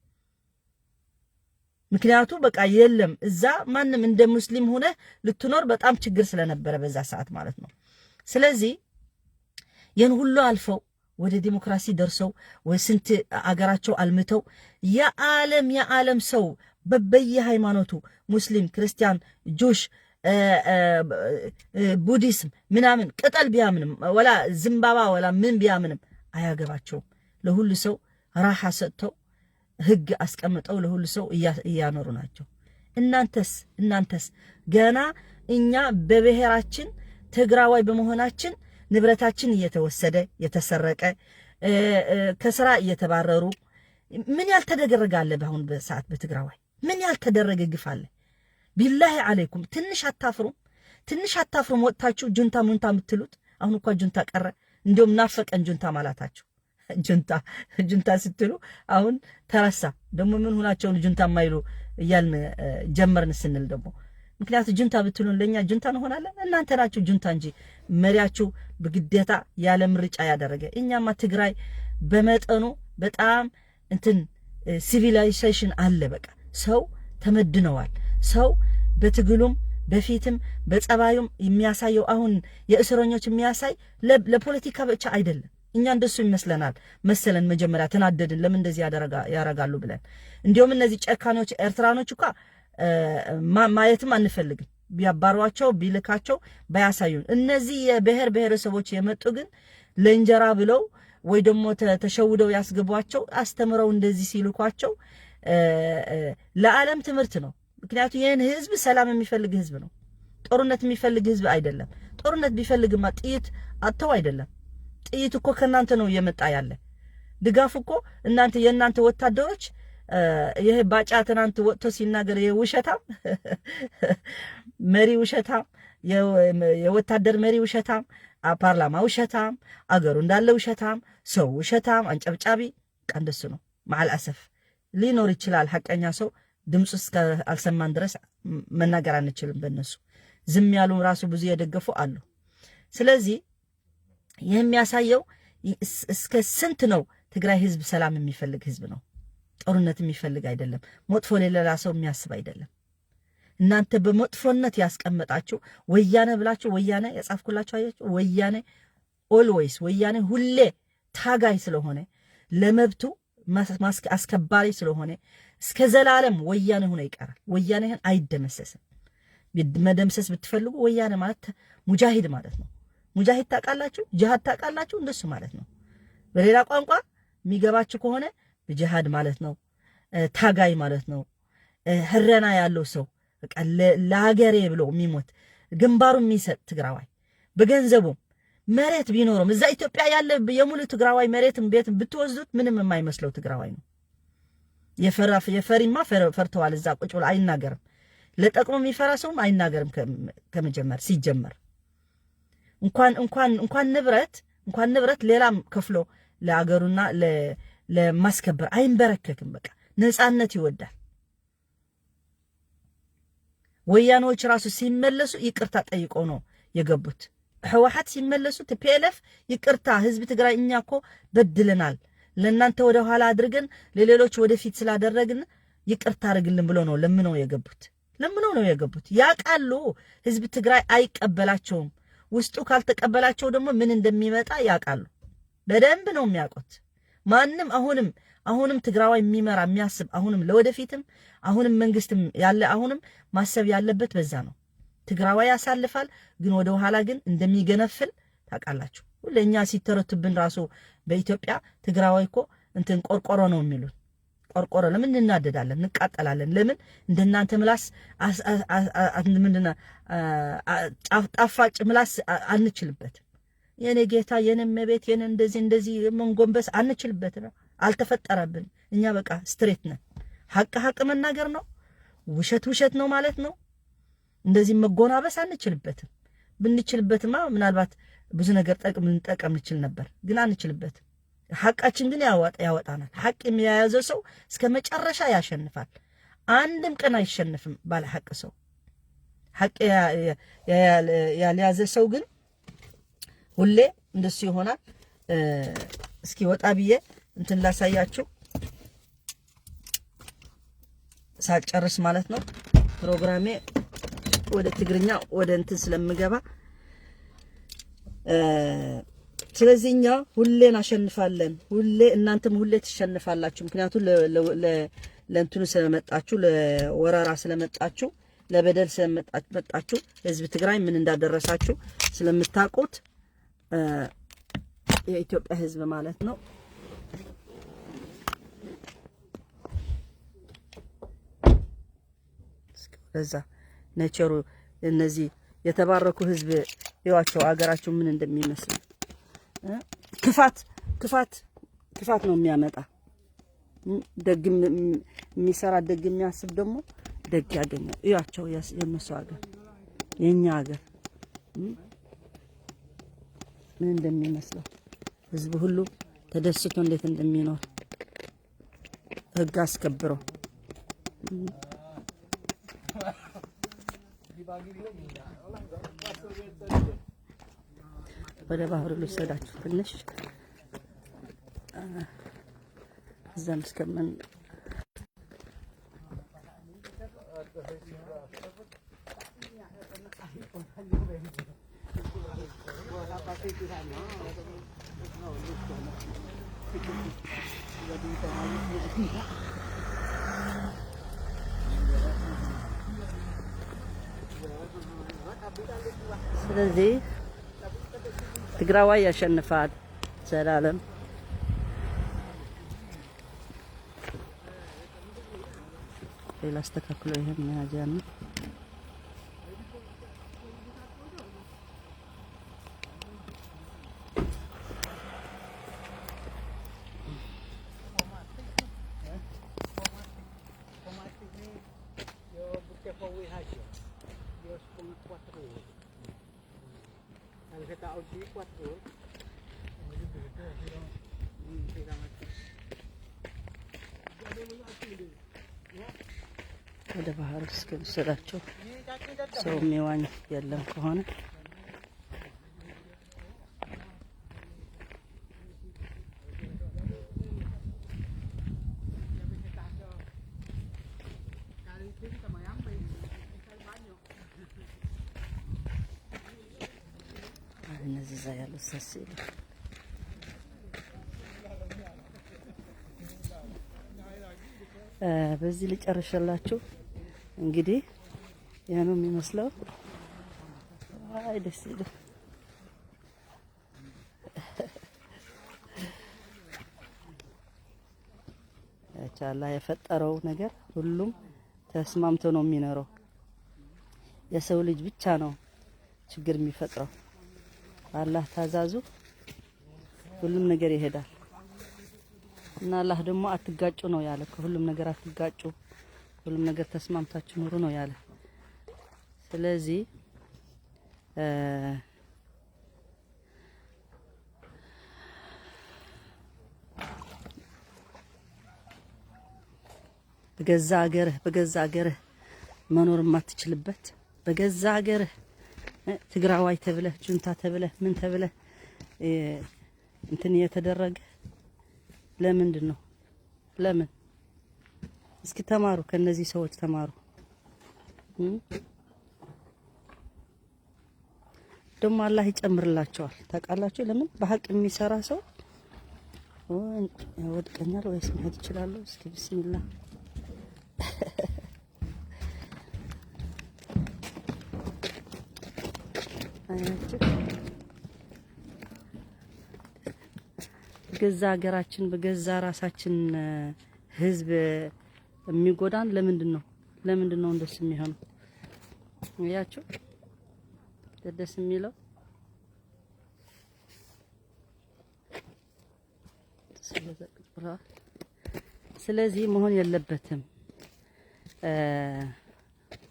ምክንያቱ በቃ የለም እዛ ማንም እንደ ሙስሊም ሆነ ልትኖር በጣም ችግር ስለነበረ በዛ ሰዓት ማለት ነው። ስለዚህ ይህን ሁሉ አልፈው ወደ ዲሞክራሲ ደርሰው ወይ ስንት አገራቸው አልምተው የዓለም ሰው በበየ ሃይማኖቱ ሙስሊም፣ ክርስቲያን፣ Jewish፣ ቡዲስም ምናምን ቅጠል ቢያምንም ወላ ዝምባባ ወላ ምን ቢያምንም አያገባቸውም። ለሁሉ ሰው ራሓ ሰጥተው ህግ አስቀምጠው ለሁሉ ሰው እያኖሩ ናቸው። እናንተስ ገና እኛ በብሔራችን ትግራዋይ በመሆናችን ንብረታችን እየተወሰደ፣ የተሰረቀ፣ ከስራ እየተባረሩ፣ ምን ያልተደረገ አለ? በአሁን ሰዓት በትግራዋይ ምን ያልተደረገ ግፍ አለ? ቢላሂ አለይኩም ትንሽ አታፍሩም? ትንሽ አታፍሩም? ወጥታችሁ ጁንታ ሙንታ የምትሉት፣ አሁን እኳ ጁንታ ቀረ። እንዲሁም ናፈቀን ጁንታ ማላታችሁ። ጁንታ ጁንታ ስትሉ አሁን ተረሳ። ደግሞ ምን ሆናቸውን ጁንታ የማይሉ እያልን ጀመርን ስንል ደግሞ፣ ምክንያቱ ጁንታ ብትሉን ለእኛ ጁንታ እንሆናለን። እናንተ ናችሁ ጁንታ እንጂ መሪያችሁ በግዴታ ያለ ምርጫ ያደረገ። እኛማ ትግራይ በመጠኑ በጣም እንትን civilization አለ። በቃ ሰው ተመድነዋል። ሰው በትግሉም በፊትም በጸባዩም የሚያሳየው አሁን የእስረኞች የሚያሳይ ለፖለቲካ ብቻ አይደለም። እኛ እንደሱ ይመስለናል መሰለን። መጀመሪያ ተናደድን፣ ለምን እንደዚህ ያረጋሉ ብለን። እንዲሁም እነዚህ ጨካኞች ኤርትራኖች እኳ ማየትም አንፈልግም። ቢያባሯቸው ቢልካቸው ባያሳዩን። እነዚህ የብሔር ብሔረሰቦች የመጡ ግን ለእንጀራ ብለው ወይ ደግሞ ተሸውደው ያስገቧቸው አስተምረው እንደዚህ ሲልኳቸው ለዓለም ትምህርት ነው። ምክንያቱም ይህን ህዝብ ሰላም የሚፈልግ ህዝብ ነው። ጦርነት የሚፈልግ ህዝብ አይደለም። ጦርነት ቢፈልግማ ጥይት አጥተው አይደለም። ጥይት እኮ ከእናንተ ነው እየመጣ ያለ። ድጋፍ እኮ እናንተ የእናንተ ወታደሮች፣ ይሄ ባጫ ትናንት ወጥቶ ሲናገር የውሸታም መሪ ውሸታም፣ የወታደር መሪ ውሸታም፣ ፓርላማ ውሸታም፣ አገሩ እንዳለ ውሸታም፣ ሰው ውሸታም፣ አንጨብጫቢ ቀንደሱ ነው። መዓል አሰፍ ሊኖር ይችላል ሐቀኛ ሰው፣ ድምፁ እስከ አልሰማን ድረስ መናገር አንችልም። በእነሱ ዝም ያሉ ራሱ ብዙ የደገፉ አሉ። ስለዚህ ይህ የሚያሳየው እስከ ስንት ነው ትግራይ ህዝብ ሰላም የሚፈልግ ህዝብ ነው። ጦርነት የሚፈልግ አይደለም። መጥፎ ለሌላ ሰው የሚያስብ አይደለም። እናንተ በመጥፎነት ያስቀመጣችሁ ወያነ ብላችሁ ወያነ የጻፍኩላችሁ አያችሁ። ወያነ always ወያነ ሁሌ ታጋይ ስለሆነ፣ ለመብቱ አስከባሪ ስለሆነ እስከ ዘላለም ወያኔ ሆኖ ይቀራል። ወያኔህን አይደመሰስም። መደምሰስ ብትፈልጉ ወያኔ ማለት ሙጃሂድ ማለት ነው። ሙጃሂድ ታውቃላችሁ፣ ጅሃድ ታውቃላችሁ፣ እንደሱ ማለት ነው። በሌላ ቋንቋ የሚገባችሁ ከሆነ ጅሃድ ማለት ነው፣ ታጋይ ማለት ነው። ህረና ያለው ሰው፣ በቃ ለሀገሬ ብሎ የሚሞት፣ ግንባሩ የሚሰጥ ትግራዋይ በገንዘቡም መሬት ቢኖረውም እዛ ኢትዮጵያ ያለ የሙሉ ትግራዋይ መሬትም ቤትም ብትወስዱት ምንም የማይመስለው ትግራዋይ ነው። የፈሪማ ፈርተዋል። እዛ ቁጭ ብሎ አይናገርም። ለጠቅሞ የሚፈራ ሰውም አይናገርም። ከመጀመር ሲጀመር እንኳን ንብረት ሌላም ከፍሎ ለአገሩና ለማስከበር አይንበረከክም። በቃ ነፃነት ይወዳል። ወያኔዎች ራሱ ሲመለሱ ይቅርታ ጠይቀው ነው የገቡት። ህወሓት ሲመለሱ TPLF ይቅርታ ህዝብ ትግራይ እኛ እኮ በድለናል፣ ለእናንተ ወደ ኋላ አድርገን ለሌሎች ወደፊት ስላደረግን ይቅርታ አድርግልን ብሎ ነው ለምነው የገቡት። ለምነው ነው የገቡት። ያውቃሉ፣ ህዝብ ትግራይ አይቀበላቸውም። ውስጡ ካልተቀበላቸው ደግሞ ምን እንደሚመጣ ያውቃሉ። በደንብ ነው የሚያውቁት። ማንም አሁንም ትግራዋይ የሚመራ የሚያስብ፣ አሁንም ለወደፊትም፣ አሁንም መንግስትም ያለ፣ አሁንም ማሰብ ያለበት በዛ ነው። ትግራዋይ ያሳልፋል፣ ግን ወደ ኋላ ግን እንደሚገነፍል ታውቃላችሁ። ሁሌ እኛ ሲተረቱብን ራሱ በኢትዮጵያ ትግራዋይ እኮ እንትን ቆርቆሮ ነው የሚሉን። ቆርቆሮ ለምን እንናደዳለን? እንቃጠላለን። ለምን እንደናንተ ምላስ፣ ምንድን ጣፋጭ ምላስ አንችልበትም። የኔ ጌታ፣ የኔ እመቤት፣ የኔ እንደዚህ እንደዚህ መንጎንበስ አንችልበትም። አልተፈጠረብን። እኛ በቃ straight ነን። ሀቅ ሀቅ መናገር ነው፣ ውሸት ውሸት ነው ማለት ነው። እንደዚህ መጎናበስ አንችልበትም። ብንችልበትማ ምናልባት ብዙ ነገር ጠቅም ልንጠቀም እንችል ነበር፣ ግን አንችልበትም። ሐቃችን ግን ያወጣናል። ሐቅ የያዘ ሰው እስከ መጨረሻ ያሸንፋል። አንድም ቀን አይሸንፍም ባለ ሐቅ ሰው። ሐቅ ያልያዘ ሰው ግን ሁሌ እንደሱ ይሆናል። እስኪ ወጣ ብዬ እንትን ላሳያችሁ ሳልጨርስ ማለት ነው፣ ፕሮግራሜ ወደ ትግርኛ ወደ እንትን ስለምገባ። ስለዚህ እኛ ሁሌ እናሸንፋለን። ሁሌ እናንተም ሁሌ ትሸንፋላችሁ። ምክንያቱም ለእንትኑ ስለመጣችሁ፣ ለወረራ ስለመጣችሁ፣ ለበደል ስለመጣችሁ፣ ህዝብ ትግራይ ምን እንዳደረሳችሁ ስለምታውቁት የኢትዮጵያ ህዝብ ማለት ነው። ለዛ nature ኡ እነዚህ የተባረኩ ህዝብ ይዋቸው አገራቸው ምን እንደሚመስል። ክፋት ክፋት ክፋት ነው የሚያመጣ። ደግ የሚሰራ፣ ደግ የሚያስብ ደግሞ ደግ ያገኛል። እያቸው የእነሱ ሀገር፣ የኛ ሀገር ምን እንደሚመስለው፣ ህዝቡ ሁሉ ተደስቶ እንዴት እንደሚኖር ህግ አስከብረው። ወደ ባህሩ ልውሰዳችሁ ትንሽ፣ እዛም እስከምን። ስለዚህ ትግራዋይ ያሸንፋል ዘላለም። ሌላ አስተካክሎ ይሄን መያዣ ነው። ወደ ባህር እስከወሰዳቸው ሰው የሚዋኝ የለም ከሆነ። እነዚህ እዛ ያሉት ሰስ ይሉ። በዚህ ልጨርሽላችሁ። እንግዲህ ያ ነው የሚመስለው። አይ ደስ ይላል። አላህ የፈጠረው ነገር ሁሉም ተስማምቶ ነው የሚኖረው። የሰው ልጅ ብቻ ነው ችግር የሚፈጥረው። አላህ ታዛዙ፣ ሁሉም ነገር ይሄዳል። እና አላህ ደግሞ አትጋጩ ነው ያለ። ከሁሉም ነገር አትጋጩ፣ ሁሉም ነገር ተስማምታችሁ ኑሩ ነው ያለ። ስለዚህ በገዛ ሀገርህ መኖር የማትችልበት፣ በገዛ ሀገርህ ትግራዋይ ተብለህ፣ ጁንታ ተብለህ፣ ምን ተብለህ እንትን እየተደረገ። ለምንድን ነው? ለምን? እስኪ ተማሩ፣ ከነዚህ ሰዎች ተማሩ። ደግሞ አላህ ይጨምርላቸዋል። ታውቃላችሁ ለምን? በሀቅ የሚሰራ ሰው ወድቀኛል ወይስ መሄድ እችላለሁ? እስኪ ብስሚላህ። አያችሁ፣ ገዛ ሀገራችን በገዛ ራሳችን ህዝብ የሚጎዳን ለምንድን ነው? ለምንድን ነው እንደሱ የሚሆነው? አያችሁ፣ ደስ የሚለው ስለዚህ መሆን የለበትም።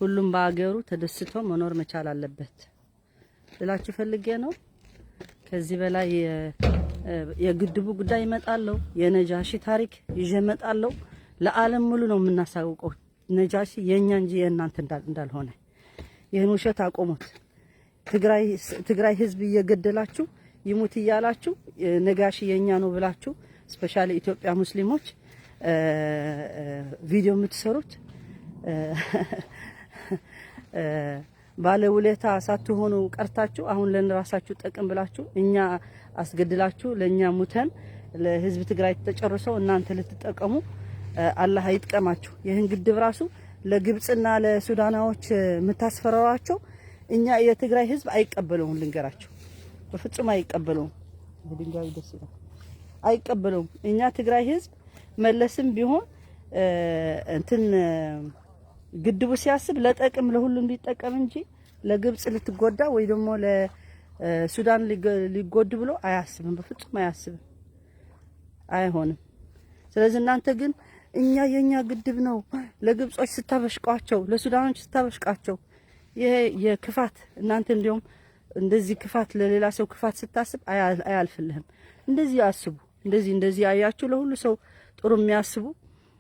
ሁሉም በአገሩ ተደስቶ መኖር መቻል አለበት ልላችሁ ፈልጌ ነው። ከዚህ በላይ የግድቡ ጉዳይ እመጣለሁ። የነጃሺ ታሪክ ይዤ እመጣለሁ። ለዓለም ሙሉ ነው የምናሳውቀው ነጃሺ የኛ እንጂ የእናንተ እንዳልሆነ። ይህን ውሸት አቆሙት። ትግራይ ህዝብ እየገደላችሁ ይሙት እያላችሁ ነጋሺ የኛ ነው ብላችሁ specially ኢትዮጵያ ሙስሊሞች ቪዲዮ የምትሰሩት ባለውለታ ሳትሆኑ ቀርታችሁ አሁን ለራሳችሁ ጥቅም ብላችሁ እኛ አስገድላችሁ ለኛ ሙተን ለህዝብ ትግራይ ተጨርሰው እናንተ ልትጠቀሙ አላህ አይጥቀማችሁ። ይህን ግድብ ራሱ ለግብጽና ለሱዳናዎች የምታስፈራሯቸው እኛ የትግራይ ህዝብ አይቀበለውም። ልንገራችሁ፣ በፍጹም አይቀበለውም። ድንጋዩ ደስ ይላል። አይቀበለውም። እኛ ትግራይ ህዝብ መለስም ቢሆን እንትን ግድቡ ሲያስብ ለጠቅም ለሁሉም ሊጠቀም እንጂ ለግብጽ ልትጎዳ ወይ ደግሞ ለሱዳን ሊጎድ ብሎ አያስብም። በፍጹም አያስብም። አይሆንም። ስለዚህ እናንተ ግን እኛ የኛ ግድብ ነው ለግብጾች ስታበሽቋቸው፣ ለሱዳኖች ስታበሽቋቸው ይሄ የክፋት እናንተ እንዲሁም እንደዚህ ክፋት ለሌላ ሰው ክፋት ስታስብ አያልፍልህም። እንደዚህ አስቡ። እንደዚህ እንደዚህ አያችሁ ለሁሉ ሰው ጥሩ የሚያስቡ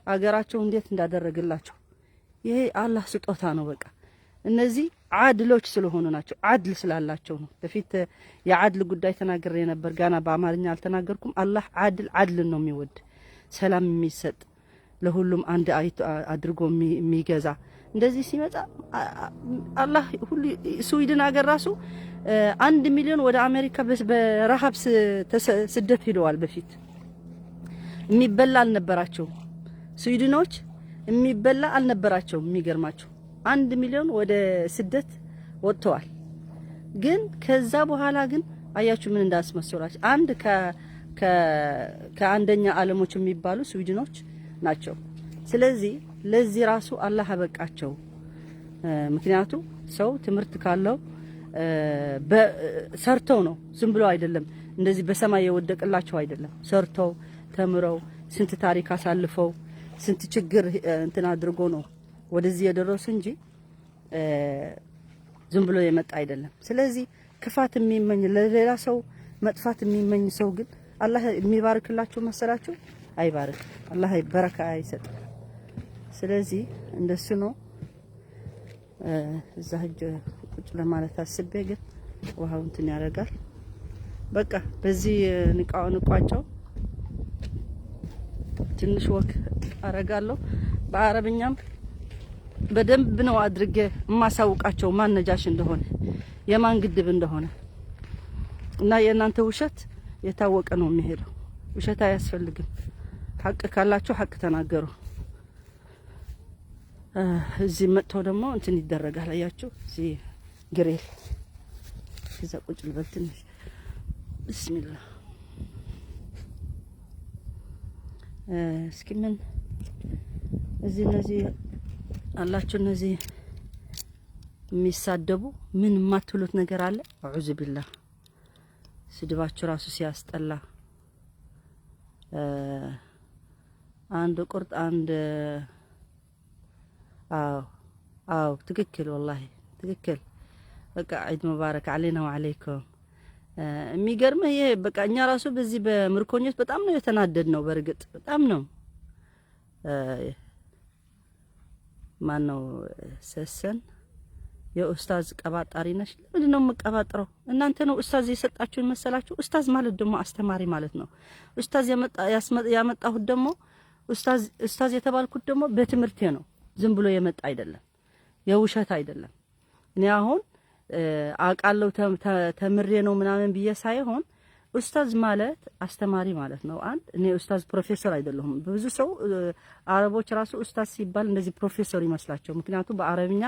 አገራቸው እንዴት እንዳደረግላቸው ይሄ አላህ ስጦታ ነው። በቃ እነዚህ አድሎች ስለሆኑ ናቸው። አድል ስላላቸው ነው። በፊት የአድል ጉዳይ ተናግሬ ነበር። ጋና በአማርኛ አልተናገርኩም። አላህ አድል አድልን ነው የሚወድ፣ ሰላም የሚሰጥ፣ ለሁሉም አንድ አድርጎ የሚገዛ እንደዚህ ሲመጣ አላህ ሁሉ ስዊድን ሀገር ራሱ 1 ሚሊዮን ወደ አሜሪካ በረሃብ ስደት ሄደዋል። በፊት የሚበላ አልነበራቸውም። ስዊድኖች የሚበላ አልነበራቸውም። የሚገርማቸው 1 ሚሊዮን ወደ ስደት ወጥተዋል። ግን ከዛ በኋላ ግን አያችሁ ምን እንዳስመሰሏቸው። አንድ ከአንደኛ ዓለሞች የሚባሉ ስዊድኖች ናቸው። ስለዚህ ለዚህ ራሱ አላህ አበቃቸው። ምክንያቱ ሰው ትምህርት ካለው ሰርተው ነው፣ ዝም ብሎ አይደለም። እንደዚህ በሰማይ የወደቅላቸው አይደለም። ሰርተው ተምረው ስንት ታሪክ አሳልፈው ስንት ችግር እንትን አድርጎ ነው ወደዚህ የደረሱ እንጂ ዝም ብሎ የመጣ አይደለም። ስለዚህ ክፋት የሚመኝ፣ ለሌላ ሰው መጥፋት የሚመኝ ሰው ግን አላህ የሚባርክላቸው መሰላችሁ? አይባርክ። አላህ በረካ አይሰጥም። ስለዚህ እንደሱ ነው። እዛ ሂጅ ቁጭ ለማለት አስቤ ግን ውሃው እንትን ያደርጋል። በቃ በዚህ ንቃው ንቋጨው። ትንሽ walk አረጋለሁ። በአረብኛም በደንብ ነው አድርጌ የማሳውቃቸው ማን ነጃሽ እንደሆነ፣ የማን ግድብ እንደሆነ። እና የእናንተ ውሸት የታወቀ ነው የሚሄደው። ውሸት አያስፈልግም። ሀቅ ካላችሁ ሀቅ ተናገሩ። እዚህ መጥተው ደግሞ እንትን ይደረጋል። አያችሁ፣ እዚህ grill እዛ ቁጭ ልበል ትንሽ። ብስሚላህ። እስኪ ምን እዚህ እነዚህ አላችሁ፣ እነዚህ የሚሳደቡ ምን የማትሉት ነገር አለ? አዑዙ ቢላህ፣ ስድባችሁ ራሱ ሲያስጠላ። አንድ ቁርጥ አንድ። አዎ አዎ፣ ትክክል፣ ወላሂ ትክክል። በቃ ዒድ ሙባረክ علينا وعليكم። የሚገርምህ ይሄ በቃ እኛ ራሱ በዚህ በምርኮኞች በጣም ነው የተናደድ ነው። በእርግጥ በጣም ነው። ማን ነው ሰሰን የኡስታዝ ቀባጣሪ ነሽ። ለምንድን ነው የምቀባጥረው? እናንተ ነው ኡስታዝ የሰጣችሁን መሰላችሁ? ኡስታዝ ማለት ደግሞ አስተማሪ ማለት ነው። ኡስታዝ ያመጣሁት ደግሞ ኡስታዝ የተባልኩት ደግሞ በትምህርቴ ነው። ዝም ብሎ የመጣ አይደለም፣ የውሸት አይደለም። እኔ አሁን አውቃለሁ ተምሬ ነው ምናምን ብዬ ሳይሆን ኡስታዝ ማለት አስተማሪ ማለት ነው። አንድ እኔ ኡስታዝ ፕሮፌሰር አይደለሁም። ብዙ ሰው አረቦች ራሱ ኡስታዝ ሲባል እንደዚህ ፕሮፌሰር ይመስላቸው። ምክንያቱም በአረብኛ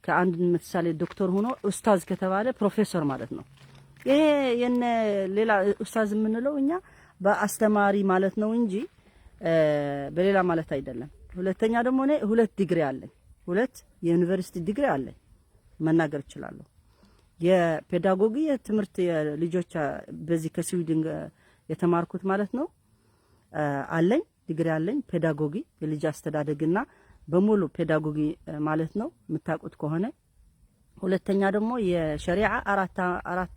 ከአንድ ምሳሌ ዶክተር ሆኖ ኡስታዝ ከተባለ ፕሮፌሰር ማለት ነው። ይሄ የነ ሌላ ኡስታዝ የምንለው እኛ በአስተማሪ ማለት ነው እንጂ በሌላ ማለት አይደለም። ሁለተኛ ደግሞ እኔ ሁለት ዲግሪ አለኝ። ሁለት የዩኒቨርሲቲ ዲግሪ አለኝ፣ መናገር እችላለሁ። የ pedagogy የትምህርት የልጆች በዚህ ከስዊድን የተማርኩት ማለት ነው አለኝ፣ ዲግሪ አለኝ። Pedagogy የልጅ አስተዳደግና በሙሉ pedagogy ማለት ነው የምታውቁት ከሆነ። ሁለተኛ ደግሞ የሸሪዓ 4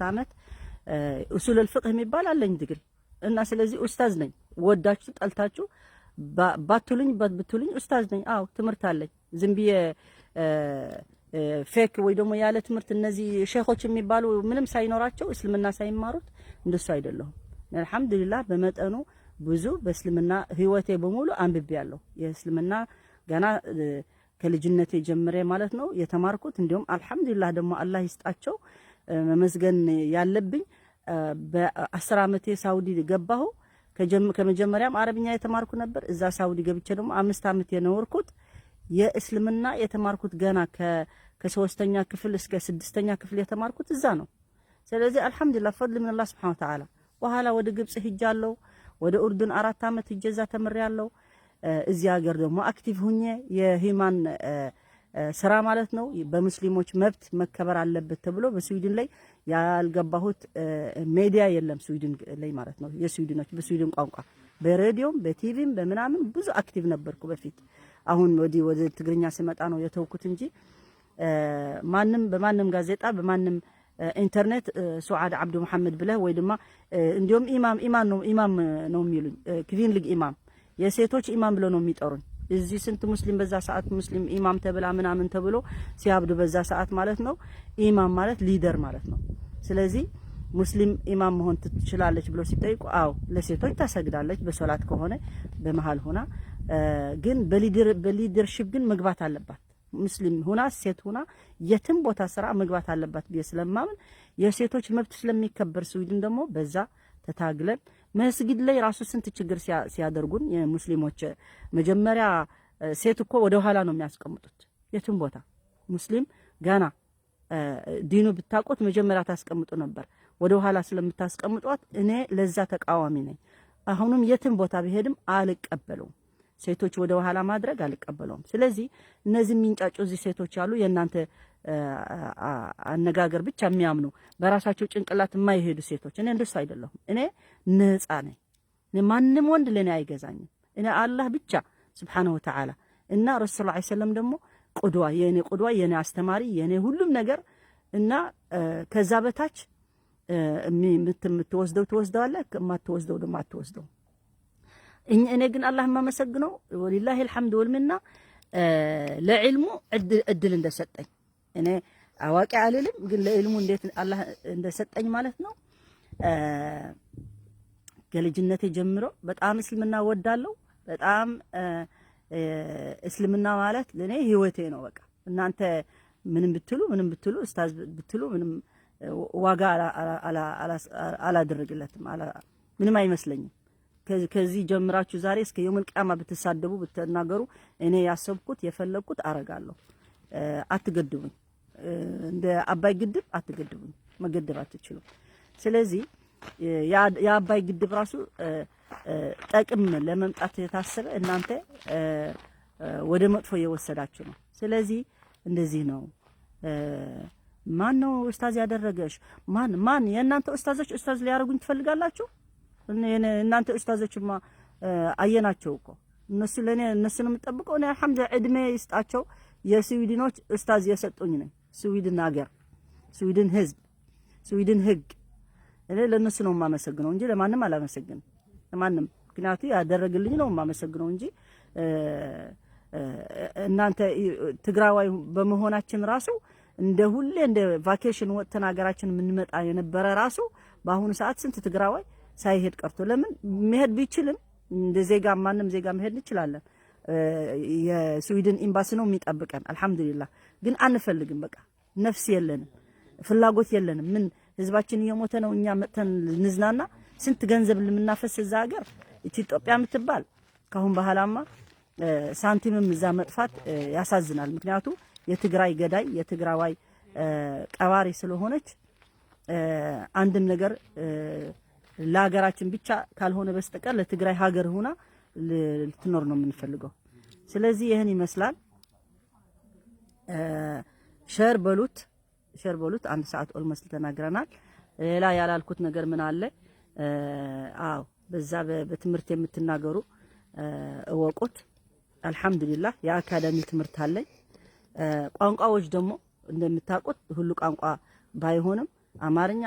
አመት أصول الفقه የሚባል አለኝ ዲግሪ እና ስለዚህ ኡስታዝ ነኝ። ወዳችሁ ጠልታችሁ ባትሉኝ ብትሉኝ ኡስታዝ ነኝ። አዎ ትምህርት አለኝ። ዝም ብዬ fake ወይ ደግሞ ያለ ትምህርት እነዚህ ሼኾች የሚባሉ ምንም ሳይኖራቸው እስልምና ሳይማሩት እንደሱ አይደለሁም። አልሐምዱሊላህ በመጠኑ ብዙ በእስልምና ህይወቴ በሙሉ አንብቤያለሁ። የእስልምና ገና ከልጅነቴ ጀምሬ ማለት ነው የተማርኩት። እንዲሁም አልሐምዱሊላህ ደግሞ አላህ ይስጣቸው መመስገን ያለብኝ በ10 ዓመቴ ሳውዲ ገባሁ። ከመጀመሪያም አረብኛ የተማርኩ ነበር። እዛ ሳውዲ ገብቼ ደግሞ 5 ዓመት የኖርኩት የእስልምና የተማርኩት ገና ከሶስተኛ ክፍል እስከ 6ኛ ክፍል የተማርኩት እዛ ነው። ስለዚህ አልሐምዱሊላህ فضل من الله سبحانه وتعالى። በኋላ ወደ ግብጽ ሂጃለሁ። ወደ ኡርዱን 4 ዓመት ሂጄ እዛ ተምሬያለሁ። እዚህ ሀገር ደግሞ active ሁኜ የ human ስራ ማለት ነው በሙስሊሞች መብት መከበር አለበት ተብሎ በስዊድን ላይ ያልገባሁት ሜዲያ የለም ስዊድን ላይ ማለት ነው። የስዊድኖች በስዊድን ቋንቋ በሬዲዮም በቲቪም በምናምን ብዙ active ነበርኩ በፊት። አሁን ወዲህ ወደ ትግርኛ ስመጣ ነው የተውኩት እንጂ ማንም በማንም ጋዜጣ በማንም ኢንተርኔት ሱዓድ አብዱ መሐመድ ብለህ ወይ ድማ እንዲሁም ኢማም ኢማም ነው ኢማም ነው የሚሉኝ kvinnlig ኢማም የሴቶች ኢማም ብለው ነው የሚጠሩኝ። እዚህ ስንት ሙስሊም በዛ ሰዓት ሙስሊም ኢማም ተብላ ምናምን ተብሎ ሲያብዱ በዛ ሰዓት ማለት ነው። ኢማም ማለት leader ማለት ነው። ስለዚህ ሙስሊም ኢማም መሆን ትችላለች ብሎ ሲጠይቁ አዎ ለሴቶች ታሰግዳለች በሶላት ከሆነ በመሃል ሆና ግን በ leadership ግን መግባት አለባት። ሙስሊም ሆና ሴት ሆና የትም ቦታ ስራ መግባት አለባት ብዬ ስለማምን የሴቶች መብት ስለሚከበር ስዊድን ደግሞ በዛ ተታግለን መስጊድ ላይ ራሱ ስንት ችግር ሲያደርጉን የሙስሊሞች መጀመሪያ ሴት እኮ ወደ ኋላ ነው የሚያስቀምጡት። የትም ቦታ ሙስሊም ገና ዲኑ ብታውቁት መጀመሪያ ታስቀምጡ ነበር። ወደ ኋላ ስለምታስቀምጧት እኔ ለዛ ተቃዋሚ ነኝ። አሁንም የትም ቦታ ብሄድም አልቀበለውም። ሴቶች ወደ ኋላ ማድረግ አልቀበለውም። ስለዚህ እነዚህ የሚንጫጩ እዚህ ሴቶች ያሉ የእናንተ አነጋገር ብቻ የሚያምኑ በራሳቸው ጭንቅላት የማይሄዱ ሴቶች፣ እኔ እንደሱ አይደለሁም። እኔ ነፃ ነኝ። ማንም ወንድ ለእኔ አይገዛኝም። እኔ አላህ ብቻ ስብሓነሁ ወተዓላ እና ረሱል ዐለይሂ ሰለም ደግሞ ቁድዋ የእኔ ቁድዋ የእኔ አስተማሪ የእኔ ሁሉም ነገር እና ከዛ በታች የምትወስደው ትወስደዋለህ፣ የማትወስደው ደግሞ አትወስደው። እኔ ግን አላህ የማመሰግነው ወሊላሂ አልሐምድ ወልሚና ለዕልሙ እድል እንደሰጠኝ እኔ አዋቂ አልልም፣ ግን ለዕልሙ እንዴት አላህ እንደሰጠኝ ማለት ነው። ከልጅነቴ ጀምሮ በጣም እስልምና ወዳለሁ። በጣም እስልምና ማለት ለኔ ህይወቴ ነው። በቃ እናንተ ምንም ብትሉ ምንም ብትሉ ኡስታዝ ብትሉ ምንም ዋጋ አላደረግለትም፣ ምንም አይመስለኝም። ከዚህ ጀምራችሁ ዛሬ እስከ የውመል ቂያማ ብትሳደቡ ብትናገሩ እኔ ያሰብኩት የፈለግኩት አረጋለሁ። አትገድቡኝ፣ እንደ አባይ ግድብ አትገድቡኝ፣ መገደብ አትችሉም። ስለዚህ የአባይ ግድብ ራሱ ጠቅም ለመምጣት የታሰበ እናንተ ወደ መጥፎ እየወሰዳችሁ ነው። ስለዚህ እንደዚህ ነው። ማን ነው ኡስታዝ ያደረገሽ? ማን ማን የእናንተ ኡስታዞች ኡስታዝ ሊያደርጉኝ ትፈልጋላችሁ? እናንተ ኡስታዞችማ አየናቸው እኮ እነሱ ለኔ እነሱን የምጠብቀው እኔ አልሐምዱሊላህ እድሜ ይስጣቸው የስዊድኖች ኡስታዝ የሰጡኝ ነኝ። ስዊድን ሀገር፣ ስዊድን ህዝብ፣ ስዊድን ህግ እኔ ለእነሱ ነው የማመሰግነው እንጂ ለማንም አላመሰግንም። ለማንም ምክንያቱ ያደረግልኝ ነው የማመሰግነው እንጂ እናንተ ትግራዋይ በመሆናችን ራሱ እንደ ሁሌ እንደ vacation ወጥተን ሀገራችን የምንመጣ የነበረ ራሱ በአሁኑ ሰዓት ስንት ትግራዋይ ሳይሄድ ቀርቶ፣ ለምን መሄድ ቢችልም እንደ ዜጋ ማንም ዜጋ መሄድ እንችላለን። የስዊድን ኤምባሲ ነው የሚጠብቀን። አልሐምዱሊላህ ግን አንፈልግም። በቃ ነፍስ የለንም፣ ፍላጎት የለንም። ምን ህዝባችን እየሞተ ነው፣ እኛ መጥተን ንዝናና ስንት ገንዘብ ለምናፈስ እዛ ሀገር ኢትዮጵያ የምትባል ካሁን በኋላማ ሳንቲምም እዛ መጥፋት ያሳዝናል። ምክንያቱ የትግራይ ገዳይ የትግራዋይ ቀባሪ ስለሆነች አንድም ነገር ለሀገራችን ብቻ ካልሆነ በስተቀር ለትግራይ ሀገር ሆና ልትኖር ነው የምንፈልገው። ስለዚህ ይህን ይመስላል። Share በሉት፣ share በሉት። አንድ ሰዓት almost ተናግረናል። ሌላ ያላልኩት ነገር ምን አለ? አዎ፣ በዛ በትምህርት የምትናገሩ እወቁት። አልሐምዱሊላህ የአካዳሚ ትምህርት አለኝ። ቋንቋዎች ደግሞ እንደምታውቁት ሁሉ ቋንቋ ባይሆንም አማርኛ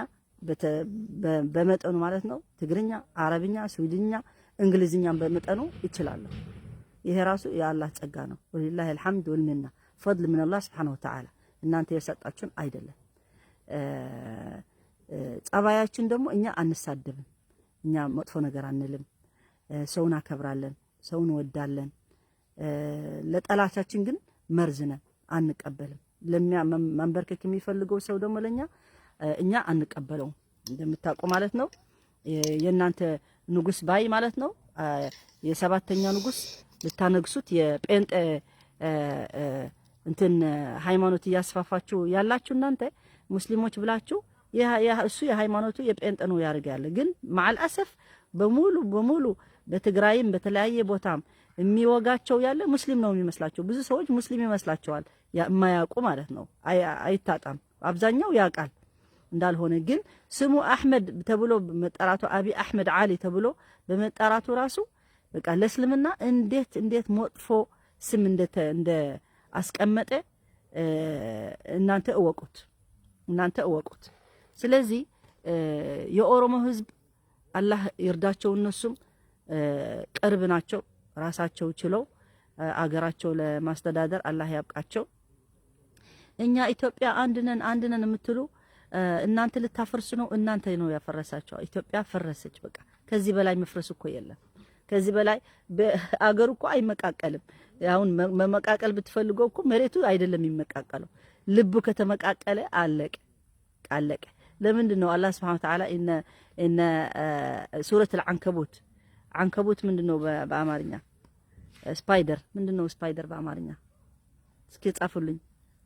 በመጠኑ ማለት ነው፣ ትግርኛ፣ አረብኛ፣ ስዊድኛ፣ እንግሊዝኛን በመጠኑ ይችላለሁ። ይሄ ራሱ የአላህ ጸጋ ነው። ولله الحمد والمنة فضل من الله سبحانه وتعالى፣ እናንተ የሰጣችሁን አይደለም። ጸባያችን ደግሞ እኛ አንሳደብም፣ እኛ መጥፎ ነገር አንልም። ሰውን አከብራለን፣ ሰውን እንወዳለን። ለጠላታችን ግን መርዝ ነን፣ አንቀበልም። ለሚያ መንበርከክ የሚፈልገው ሰው ደግሞ ለኛ እኛ አንቀበለውም፣ እንደምታውቁ ማለት ነው። የእናንተ ንጉስ ባይ ማለት ነው። የሰባተኛ ንጉስ ልታነግሱት የጴንጤ እንትን ሃይማኖት እያስፋፋችሁ ያላችሁ እናንተ ሙስሊሞች ብላችሁ እሱ የሃይማኖቱ የጴንጤ ነው ያደርጋል። ግን مع الأسف በሙሉ በሙሉ በትግራይም በተለያየ ቦታም የሚወጋቸው ያለ ሙስሊም ነው የሚመስላቸው። ብዙ ሰዎች ሙስሊም ይመስላቸዋል፣ የማያውቁ ማለት ነው። አይታጣም፣ አብዛኛው ያውቃል እንዳልሆነ። ግን ስሙ አሕመድ ተብሎ መጠራቱ፣ አቢ አሕመድ ዓሊ ተብሎ በመጠራቱ ራሱ በቃ ለእስልምና እንዴት እንዴት መጥፎ ስም እንደ አስቀመጠ እናንተ እወቁት፣ እናንተ እወቁት። ስለዚህ የኦሮሞ ህዝብ አላህ ይርዳቸው። እነሱም ቅርብ ናቸው። ራሳቸው ችለው አገራቸው ለማስተዳደር አላህ ያብቃቸው። እኛ ኢትዮጵያ አንድ ነን፣ አንድ ነን የምትሉ እናንተ ልታፈርሱ ነው። እናንተ ነው ያፈረሳቸው። ኢትዮጵያ ፈረሰች። በቃ ከዚህ በላይ መፍረስ እኮ የለም። ከዚህ በላይ አገሩ እኮ አይመቃቀልም። አሁን መመቃቀል ብትፈልገው እኮ መሬቱ አይደለም የሚመቃቀለው፣ ልቡ ከተመቃቀለ አለቀ፣ አለቀ። ለምንድን ነው አላህ سبحانه وتعالى إن سورة العنكبوت፣ عنكبوت ምንድን ነው በአማርኛ? Spider ምንድን ነው spider በአማርኛ? እስኪ ጻፉልኝ።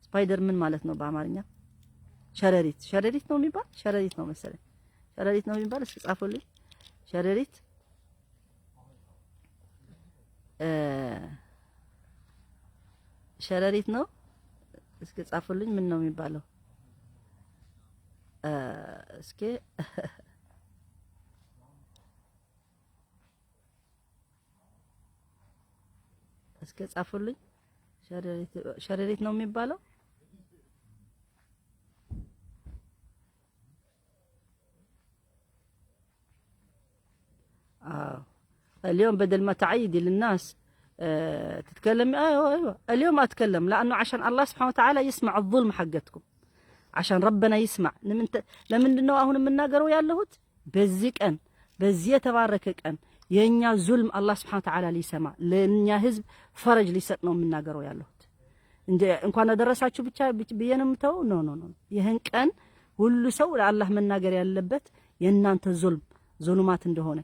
Spider ምን ማለት ነው በአማርኛ? ሸረሪት፣ ሸረሪት ነው የሚባል፣ ሸረሪት ነው መሰለኝ፣ ሸረሪት ነው የሚባል። እስኪ ጻፉልኝ። ሸረሪት፣ ሸረሪት ነው። እስኪ ጻፉልኝ። ምን ነው የሚባለው? እስኪ እስኪ ጻፉልኝ። ሸረሪት ነው የሚባለው። آه اليوم بدل ما تعيدي للناس تتكلمي. ايوه ايوه، اليوم اتكلم لانه عشان الله سبحانه وتعالى يسمع الظلم حقتكم، عشان ربنا يسمع። ለምንድን ነው አሁን የምናገረው ያለሁት? በዚህ ቀን፣ በዚህ የተባረከ ቀን የኛ ዙልም አላህ سبحانه وتعالى ሊሰማ፣ ለኛ ህዝብ ፈረጅ ሊሰጥ ነው የምናገረው ያለሁት እንጂ እንኳን አደረሳችሁ ብቻ ብዬ ነው የምተው? No, no, no። ይህን ቀን ሁሉ ሰው ለአላህ መናገር ያለበት የእናንተ ዙልም ዙሉማት እንደሆነ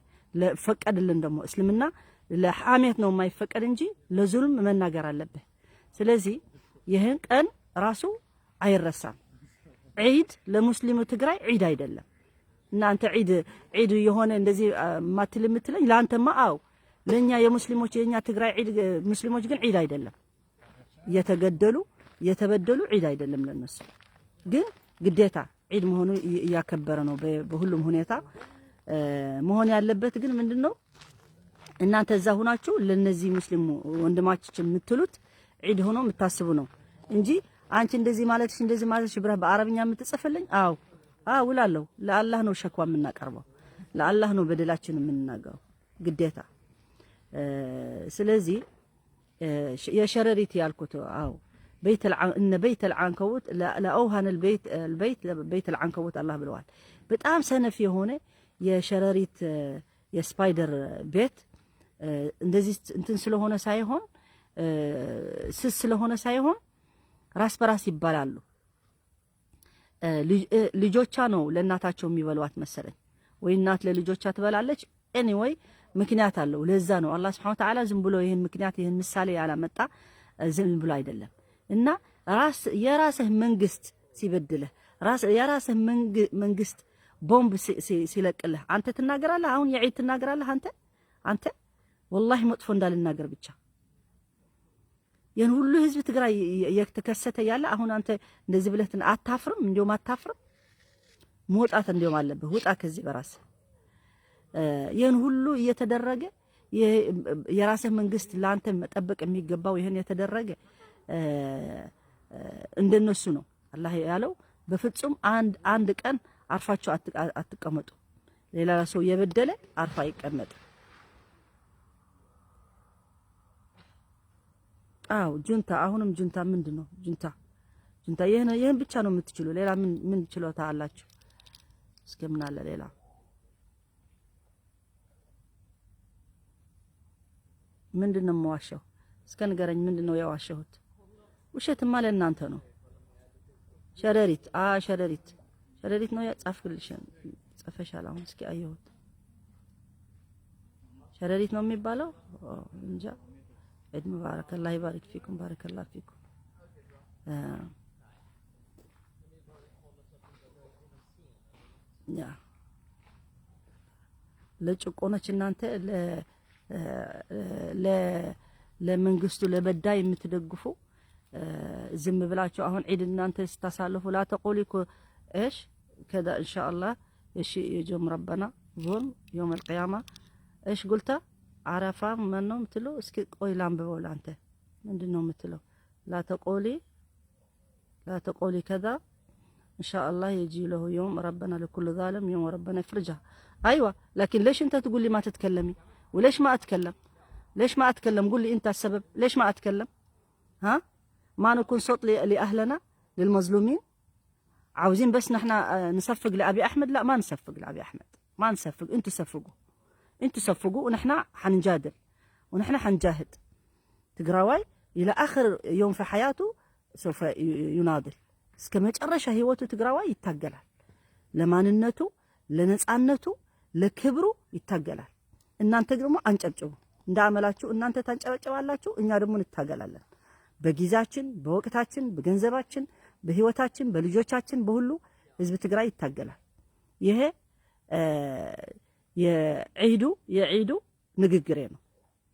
ፈቀድልን። ደግሞ እስልምና ለሐሜት ነው የማይፈቀድ እንጂ ለዙልም መናገር አለብህ። ስለዚህ ይህን ቀን ራሱ አይረሳም። ዒድ ለሙስሊሙ ትግራይ ዒድ አይደለም። እናንተ ዒድ ዒድ የሆነ እንደዚህ ማትል የምትለኝ ለአንተማ አው፣ ለኛ የሙስሊሞች የኛ ትግራይ ዒድ ሙስሊሞች ግን ዒድ አይደለም። እየተገደሉ እየተበደሉ ዒድ አይደለም ለነሱ፣ ግን ግዴታ ዒድ መሆኑ እያከበረ ነው በሁሉም ሁኔታ መሆን ያለበት። ግን ምንድነው እናንተ እዛ ሁናችሁ ለነዚህ ሙስሊም ወንድማችን የምትሉት ዒድ ሆኖ የምታስቡ ነው እንጂ አንቺ እንደዚህ ማለትሽ እንደዚህ ማለትሽ ብረህ በአረብኛ የምትጽፍልኝ፣ አው አው እላለሁ። ለአላህ ነው ሸክዋ የምናቀርበው፣ ለአላህ ነው በደላችን የምንናገረው ግዴታ። ስለዚህ የሸረሪት ያልኩት አዎ بيت إن بيت العنكبوت لأوهن البيت البيت بيت العنكبوت አላህ ብለዋል። በጣም ሰነፍ የሆነ የሸረሪት የ spider ቤት እንደዚህ እንትን ስለሆነ ሳይሆን፣ ስስ ስለሆነ ሳይሆን ራስ በራስ ይባላሉ። ልጆቿ ነው ለእናታቸው የሚበሏት መሰለኝ፣ ወይ እናት ለልጆቿ ትበላለች። Anyway ምክንያት አለው። ለዛ ነው አላህ سبحانه وتعالى ዝም ብሎ ይህን ምክንያት ይህን ምሳሌ ያላመጣ ዝም ብሎ አይደለም። እና ራስ የራስህ መንግስት ሲበድልህ፣ የራስህ መንግስት ቦምብ ሲለቅልህ አንተ ትናገራለህ። አሁን የዒድ ትናገራለህ አንተ። والله መጥፎ እንዳልናገር ብቻ። ይህን ሁሉ ህዝብ ትግራይ የተከሰተ ያለ አሁን አንተ እንደዚህ ብለህ አታፍርም? እንዲሁም አታፍርም? መውጣት እንዲሁም አለብህ። ውጣ ከዚህ በራስህ። ይህን ሁሉ እየተደረገ፣ የራስህ መንግስት ለአንተ መጠበቅ የሚገባው ይህን የተደረገ እንደነሱ ነው አላህ ያለው። በፍጹም አንድ አንድ ቀን አርፋችሁ አትቀመጡ። ሌላ ሰው የበደለ አርፎ አይቀመጥም። አዎ ጁንታ፣ አሁንም ጁንታ ምንድን ነው? ጁንታ ጁንታ። ይህን ብቻ ነው የምትችሉ። ሌላ ምን ምን ችሎታ አላችሁ? እስከ ምን አለ ሌላ? ምንድን ነው የምዋሸው? እስከ ንገረኝ። ምንድን ነው የዋሸሁት? ውሸትማ ለእናንተ ነው። ሸረሪት፣ ሸረሪት ሸረሪት ነው ጻፍክልሽ፣ ጽፈሻል። አሁን እስኪ አየሁት። ሸረሪት ነው የሚባለው እንጃ። عيد مبارك፣ الله يبارك فيكم፣ بارك الله فيكم። ያ ለጭቆኖች እናንተ ለመንግስቱ ለበዳይ የምትደግፉ ዝም ብላችሁ አሁን ዒድ እናንተ ስታሳልፉ لا تقولي ايش كذا ان شاء الله يجوم ربنا ظلم يوم القيامة ايش قلت አረፋ ማን ነው የምትለው? እስኪ ቆይ ላንብበው ለአንተ። ምንድን ነው የምትለው? لا تقولي لا تقولي كذا ان شاء الله يجي له يوم ربنا لكل ظالم يوم ربنا يفرجها. ايوه لكن ليش انت تقول لي ما تتكلمي؟ وليش ما اتكلم؟ ليش ما اتكلم؟ قول لي انت السبب ليش ما اتكلم؟ ها ما نكون صوت لاهلنا للمظلومين؟ عاوزين بس نحن نصفق لابي احمد؟ لا ما نصفق لابي احمد، ما نصفق. انتوا صفقوا، انتوا صفقوا ونحن حنجادل ونحن حنجاهد. ትግራዋይ الى اخر يوم في حياته سوف يناضل። እስከ መጨረሻ ህይወቱ ትግራዋይ ይታገላል። ለማንነቱ፣ ለነጻነቱ፣ ለክብሩ ይታገላል። እናንተ ደግሞ አንጨብጭቡ። እንዳመላችሁ እናንተ ታንጨበጭባላችሁ፣ እኛ ደግሞ እንታገላለን። በጊዜያችን፣ በወቅታችን፣ በገንዘባችን፣ በህይወታችን፣ በልጆቻችን፣ በሁሉ ህዝብ ትግራይ ይታገላል። ይሄ የዒዱ ንግግሬ ነው።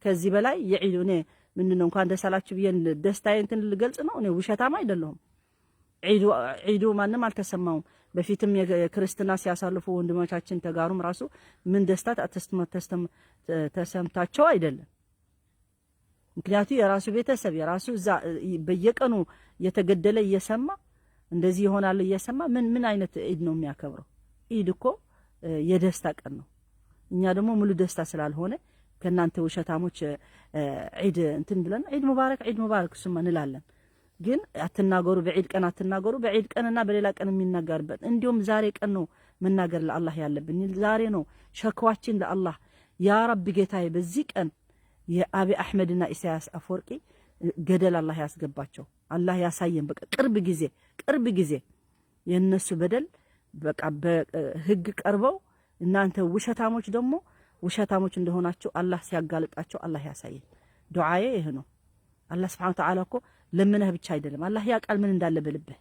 ከዚህ በላይ የዒዱ እኔ ምንድን ነው እንኳን ደስ አላችሁ ብዬ ደስታዬ እንትን ልገልጽ ነው። እኔ ውሸታም አይደለሁም። ዒዱ ማንም አልተሰማውም። በፊትም የክርስትና ሲያሳልፉ ወንድሞቻችን ተጋሩም ራሱ ምን ደስታ ተሰምታቸው አይደለም። ምክንያቱ የራሱ ቤተሰብ የራሱ እዛ በየቀኑ እየተገደለ እየሰማ፣ እንደዚህ ይሆናል እየሰማ ምን ምን አይነት ዒድ ነው የሚያከብረው? ዒድ እኮ የደስታ ቀን ነው። እኛ ደግሞ ሙሉ ደስታ ስላልሆነ ከእናንተ ውሸታሞች ዒድ እንትን ብለን ዒድ ሙባረክ ዒድ ሙባረክ እሱማ እንላለን። ግን አትናገሩ፣ በዒድ ቀን አትናገሩ። በዒድ ቀንና በሌላ ቀን የሚናገርበት እንዲሁም ዛሬ ቀን ነው መናገር ለአላህ ያለብን። ዛሬ ነው ሸክዋችን ለአላህ። يا ربي ጌታዬ፣ በዚህ ቀን የአቢ አሕመድና ኢሳያስ አፈወርቂ ገደል አላህ ያስገባቸው፣ አላህ ያሳየን። በቃ ቅርብ ጊዜ ቅርብ ጊዜ የእነሱ በደል በቃ በህግ ቀርበው እናንተ ውሸታሞች ደግሞ ውሸታሞች እንደሆናችሁ አላህ ሲያጋልጣቸው አላህ ያሳየን። ዱዓዬ ይህ ነው። አላህ سبحانه وتعالى እኮ ለምነህ ብቻ አይደለም፣ አላህ ያውቃል ምን እንዳለ በልብህ።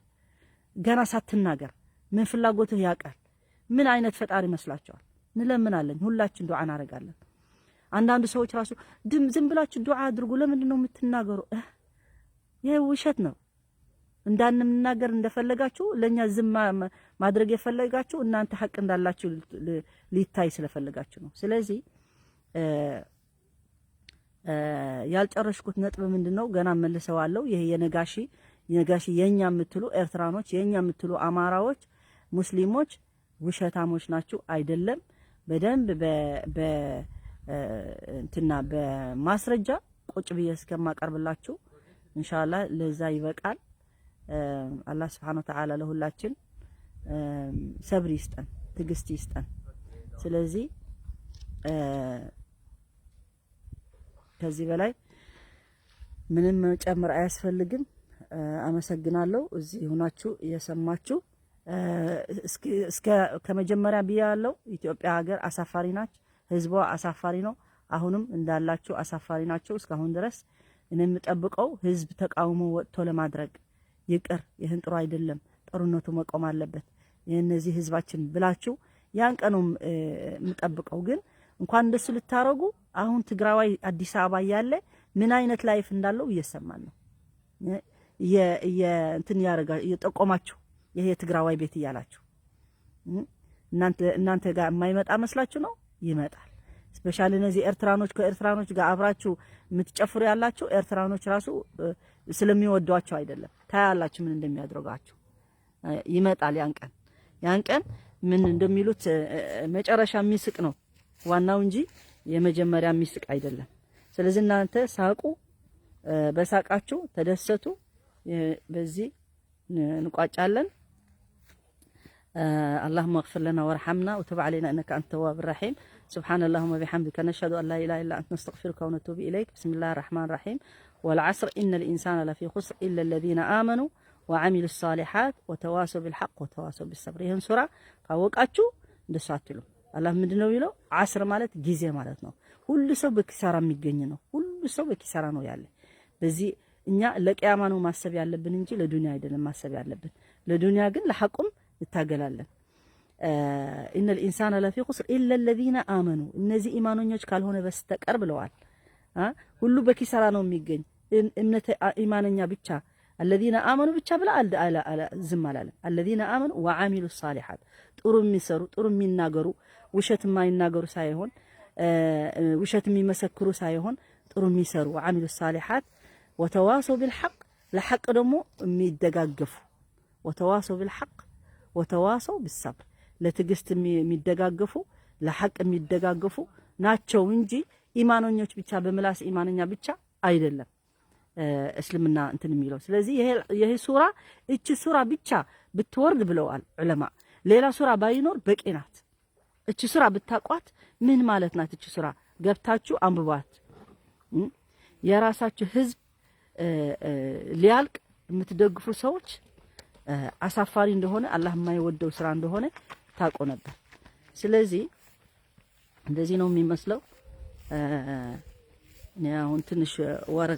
ገና ሳትናገር ምን ፍላጎትህ ያውቃል። ምን አይነት ፈጣሪ ይመስላችኋል? እንለምናለን፣ ሁላችን ዱዓ እናደርጋለን። አንዳንዱ ሰዎች ራሱ ዝም ብላችሁ ዱዓ አድርጉ፣ ለምንድን ነው የምትናገሩ? ይህ ውሸት ነው። እንዳንናገር እንደፈለጋችሁ ለኛ ዝም ማድረግ የፈለጋችሁ እናንተ ሐቅ እንዳላችሁ ሊታይ ስለፈለጋችሁ ነው። ስለዚህ ያልጨረሽኩት ነጥብ ምንድነው? ገና መልሰዋለሁ። ይሄ የነጋሺ የነጋሺ የኛ የምትሉ ኤርትራኖች፣ የኛ የምትሉ አማራዎች፣ ሙስሊሞች ውሸታሞች ናችሁ። አይደለም፣ በደንብ በ እንትና በማስረጃ ቁጭ ብዬ እስከማቀርብላችሁ ኢንሻአላህ ለዛ ይበቃል። አላህ ስብሐነ ወተዓላ ለሁላችን ሰብር ይስጠን፣ ትዕግስት ይስጠን። ስለዚህ ከዚህ በላይ ምንም መጨመር አያስፈልግም። አመሰግናለሁ። እዚህ ሆናችሁ እየሰማችሁ እስከ ከመጀመሪያ ብያለሁ። ኢትዮጵያ ሀገር አሳፋሪ ናች፣ ህዝቧ አሳፋሪ ነው። አሁንም እንዳላችሁ አሳፋሪ ናቸው። እስካሁን ድረስ እኔ የምጠብቀው ህዝብ ተቃውሞ ወጥቶ ለማድረግ ይቅር፣ ይህን ጥሩ አይደለም፣ ጦርነቱ መቆም አለበት፣ የእነዚህ ህዝባችን ብላችሁ ያን ቀን ነው የምጠብቀው። ግን እንኳን እንደሱ ልታረጉ አሁን ትግራዋይ አዲስ አበባ እያለ ምን አይነት life እንዳለው እየሰማን ነው። እንትን ያረጋ እየጠቆማችሁ ይሄ የትግራዋይ ቤት እያላችሁ እናንተ ጋር የማይመጣ መስላችሁ ነው? ይመጣል። Especially እነዚህ ኤርትራኖች፣ ከኤርትራኖች ጋር አብራችሁ የምትጨፍሩ ያላችሁ ኤርትራኖች ራሱ ስለሚወዷቸው አይደለም። ታያላችሁ ምን እንደሚያደርጓችሁ። ይመጣል ያን ቀን። ያን ቀን ምን እንደሚሉት መጨረሻ የሚስቅ ነው ዋናው እንጂ የመጀመሪያ የሚስቅ አይደለም። ስለዚህ እናንተ ሳቁ፣ በሳቃችሁ ተደሰቱ። በዚህ እንቋጫለን። اللهم اغفر لنا وارحمنا وتب علينا انك انت التواب الرحيم. سبحان اللهم وبحمدك، نشهد ان لا اله الا انت، نستغفرك ونتوب اليك. بسم الله الرحمن الرحيم. والعصر، ان الانسان لفي خسر الا الذين امنوا وعملوا الصالحات وتواصوا بالحق وتواصوا بالصبر። ይህን ሱራ ካወቃችሁ እንደሱ አትሉ። አላህ ምንድነው የሚለው? ዓስር ማለት ጊዜ ማለት ነው። ሁሉ ሰው በኪሳራ የሚገኝ ነው። ሁሉ ሰው በኪሳራ ነው ያለ። በዚህ እኛ ለቅያማ ነው ማሰብ ያለብን እንጂ ለዱንያ አይደለም ማሰብ ያለብን። ለዱንያ ግን ለሐቁም እንታገላለን። إن الإنسان لفي خسر إلا الذين آمنوا፣ እነዚህ ኢማኖኞች ካልሆነ በስተቀር ብለዋል። ሁሉ በኪሳራ ነው የሚገኝ፣ እምነት ኢማነኛ ብቻ። الذين آمنوا ብቻ ብላ ዝም አላለም። الذين آمنوا وعملوا الصالحات፣ ጥሩ የሚሰሩ፣ ጥሩ የሚናገሩ፣ ውሸት የማይናገሩ ሳይሆን፣ ውሸት የሚመሰክሩ ሳይሆን፣ ጥሩ የሚሰሩ። وعملوا الصالحات وتواصوا بالحق፣ ለሐቅ ደግሞ የሚደጋገፉ። وتواصوا بالحق وتواصوا بالصبر፣ ለትዕግስት የሚደጋገፉ፣ ለሐቅ የሚደጋገፉ ናቸው እንጂ ኢማኖኞች ብቻ፣ በምላስ ኢማነኛ ብቻ አይደለም እስልምና እንትን የሚለው። ስለዚህ ይሄ ሱራ፣ እቺ ሱራ ብቻ ብትወርድ ብለዋል ዑለማ፣ ሌላ ሱራ ባይኖር በቂ ናት። እቺ ሱራ ብታቋት ምን ማለት ናት? እቺ ሱራ ገብታችሁ አንብቧት። የራሳችሁ ህዝብ ሊያልቅ የምትደግፉ ሰዎች አሳፋሪ እንደሆነ፣ አላህ የማይወደው ስራ እንደሆነ ታውቆ ነበር። ስለዚህ እንደዚህ ነው የሚመስለው። እኔ አሁን ትንሽ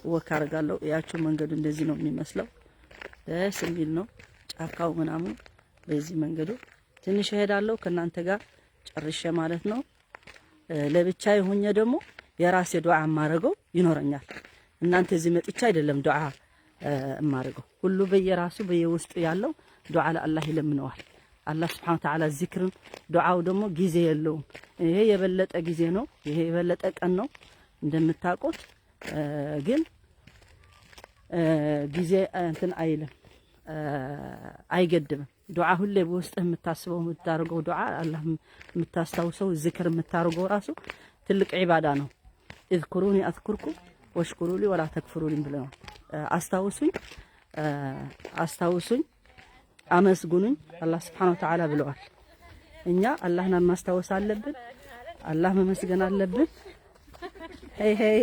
walk አደርጋለሁ። ያቸው መንገዱ እንደዚህ ነው የሚመስለው። ደስ የሚል ነው ጫካው ምናምን። በዚህ መንገዱ ትንሽ እሄዳለሁ ከእናንተ ጋር ጨርሼ ማለት ነው። ለብቻ ሆኜ ደግሞ የራሴ ዱዓ የማደርገው ይኖረኛል። እናንተ እዚህ መጥቻ አይደለም ዱዓ የማደርገው። ሁሉ በየራሱ በየውስጡ ያለው ዱዓ ለአላህ ይለምነዋል። አላህ ስብሐነ ወተዓላ ዚክርን ዱዓው ደግሞ ጊዜ የለውም። ይሄ የበለጠ ጊዜ ነው። ይሄ የበለጠ ቀን ነው እንደምታውቁት። ግን ጊዜ እንትን አይልም፣ አይገድብም። ዱዓ ሁሌ በውስጥህ የምታስበው፣ የምታደርገው ዱዓ፣ አላህ የምታስታውሰው፣ ዝክር የምታደርገው ራሱ ትልቅ ዒባዳ ነው። اذكروني أذكركم واشكروا لي ولا تكفرون ብለዋል። አስታውሱኝ፣ አስታውሱኝ፣ አመስግኑኝ አላህ ስብሐነ ወተዓላ ብለዋል። እኛ አላህን ማስታወስ አለብን። አላህ መመስገን አለብን። Hey hey፣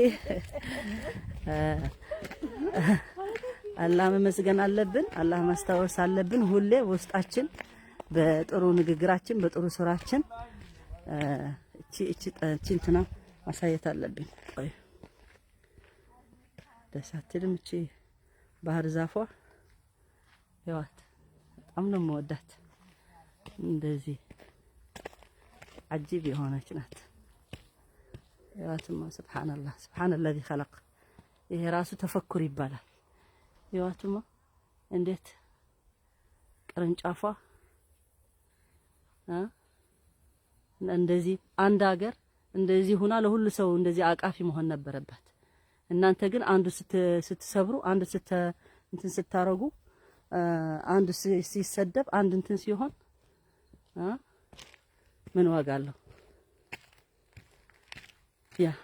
አላህ መመስገን አለብን። አላህ ማስታወስ አለብን። ሁሌ ውስጣችን በጥሩ ንግግራችን፣ በጥሩ ስራችን። እቺ እቺ እቺ እንትና ማሳየት አለብን። ቆይ፣ ደስ አትልም? እቺ ባህር ዛፏ ይዋት፣ በጣም ነው የምወዳት። እንደዚህ አጂብ የሆነች ናት። ይዋትማ፣ ስብሓንላህ፣ سبحان الذي خلق። ይሄ ራሱ ተፈኩር ይባላል። ይዋትማ እንዴት ቅርንጫፏ እንደዚህ። አንድ ሀገር እንደዚህ ሁና ለሁሉ ሰው እንደዚህ አቃፊ መሆን ነበረባት። እናንተ ግን አንዱ ስትሰብሩ፣ አንዱ እንትን ስታረጉ፣ አንዱ ሲሰደብ፣ አንድ እንትን ሲሆን ምን ዋጋ አለው? Yeah.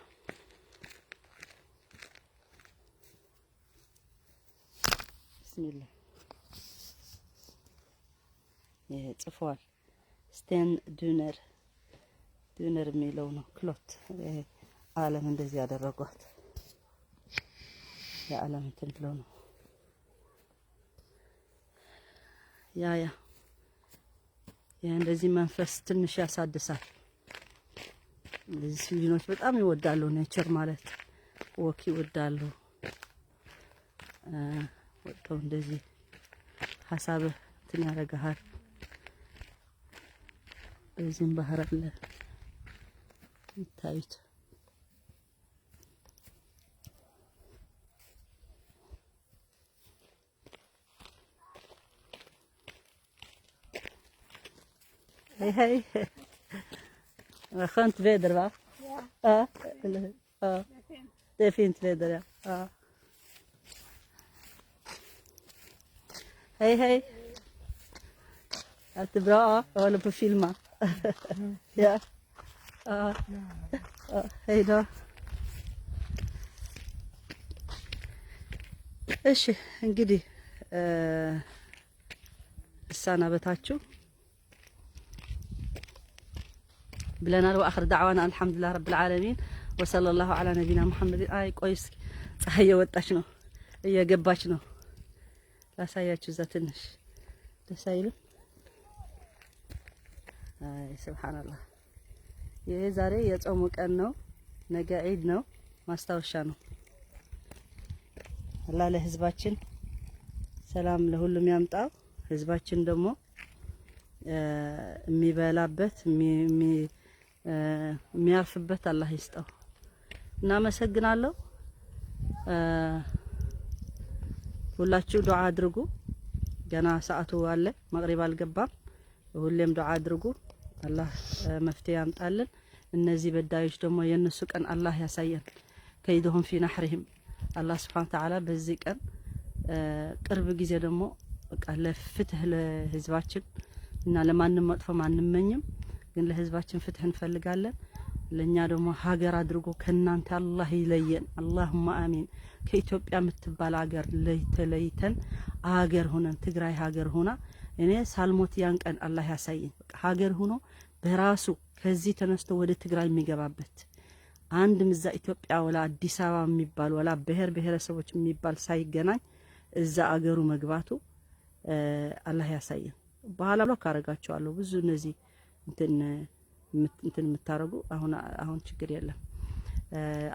ብስሚላ፣ ይሄ ጽፏል። Stendyner dyner የሚለው ነው። Klot ይሄ ዓለም እንደዚህ ያደረጓት የዓለም እንትን ብለው ነው። Ja, ይህ እንደዚህ መንፈስ ትንሽ ያሳድሳል። እንደዚህ ስዊድኖች በጣም ይወዳሉ nature ማለት walk ይወዳሉ። ወጥተው እንደዚህ ሀሳብህ እንትን ያደርግሃል። በዚህም ባህር አለ ይታዩት። Hej hej. Vad skönt väder, va? Ja. Ja, eller hur? Ja. Det är fint. Det är fint väder, ja. Ja. Hej hej. Allt är bra? Jag håller på att filma. Ja. Ja. Ja. Hej då. እሺ፣ እንግዲህ እሰናበታችሁ ብለናል። وآخر دعوانا الحمد لله رب العالمين وصلى الله على نبينا محمد። አይ ቆይ እስኪ ፀሐይ እየወጣች ነው፣ እየገባች ነው። ላሳያችሁ እዛ ትንሽ ደስ አይልም? አይ ስብሓንላህ። ይሄ ዛሬ የጾሙ ቀን ነው። ነገ ዒድ ነው። ማስታወሻ ነው። አላህ ለህዝባችን ሰላም ለሁሉም ያምጣው። ህዝባችን ደግሞ የሚበላበት የሚያርፍበት አላህ ይስጠው። እናመሰግናለሁ። ሁላችሁ ዱዓ አድርጉ። ገና ሰዓቱ አለ፣ መግሪብ አልገባም። ሁሌም ዱዓ አድርጉ። አላህ መፍትሄ ያምጣልን። እነዚህ በዳዮች ደግሞ የእነሱ ቀን አላህ ያሳየን። كيدهم في نحرهم። አላህ ስብሐነ ወተዓላ በዚህ ቀን ቅርብ ጊዜ ደግሞ በቃ ለፍትህ ለህዝባችን እና ለማንም መጥፎም አንመኝም፣ ግን ለህዝባችን ፍትህ እንፈልጋለን። ለኛ ደግሞ ሀገር አድርጎ ከናንተ አላህ ይለየን። اللهم آمين። ከኢትዮጵያ የምትባል ሀገር ተለይተን ሀገር ሆነን ትግራይ ሀገር ሆና እኔ ሳልሞት ያን ቀን አላህ ያሳየኝ። በቃ ሀገር ሆኖ በራሱ ከዚህ ተነስቶ ወደ ትግራይ የሚገባበት አንድም እዛ ኢትዮጵያ ወላ አዲስ አበባ የሚባል ወላ ብሔር ብሔረሰቦች የሚባል ሳይገናኝ እዛ አገሩ መግባቱ አላህ ያሳየን። በኋላ block አረጋቸዋለሁ። ብዙ እነዚህ እንትን የምታረጉ አሁን አሁን ችግር የለም።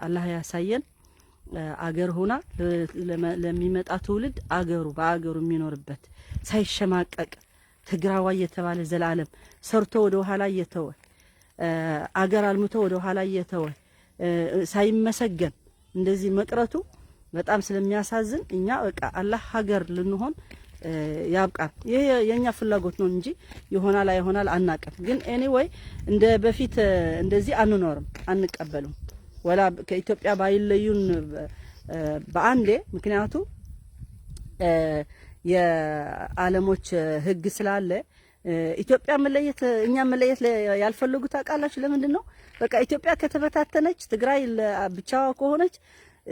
አላህ ያሳየን። አገር ሆና ለሚመጣ ትውልድ አገሩ በአገሩ የሚኖርበት ሳይሸማቀቅ ትግራዋይ የተባለ ዘላለም ሰርቶ ወደ ኋላ እየተወ፣ አገር አልምቶ ወደ ኋላ እየተወ ሳይመሰገን እንደዚህ መቅረቱ በጣም ስለሚያሳዝን እኛ በቃ አላህ ሀገር ልንሆን ያብቃን። ይሄ የኛ ፍላጎት ነው እንጂ ይሆናል አይሆናል አናቅም። ግን anyway እንደ በፊት እንደዚህ አንኖርም፣ አንቀበልም። ወላ ከኢትዮጵያ ባይለዩን በአንዴ፣ ምክንያቱ የዓለሞች ሕግ ስላለ ኢትዮጵያ መለየት እኛ መለየት ያልፈለጉት ታውቃላችሁ። ለምንድን ነው? በቃ ኢትዮጵያ ከተበታተነች፣ ትግራይ ብቻዋ ከሆነች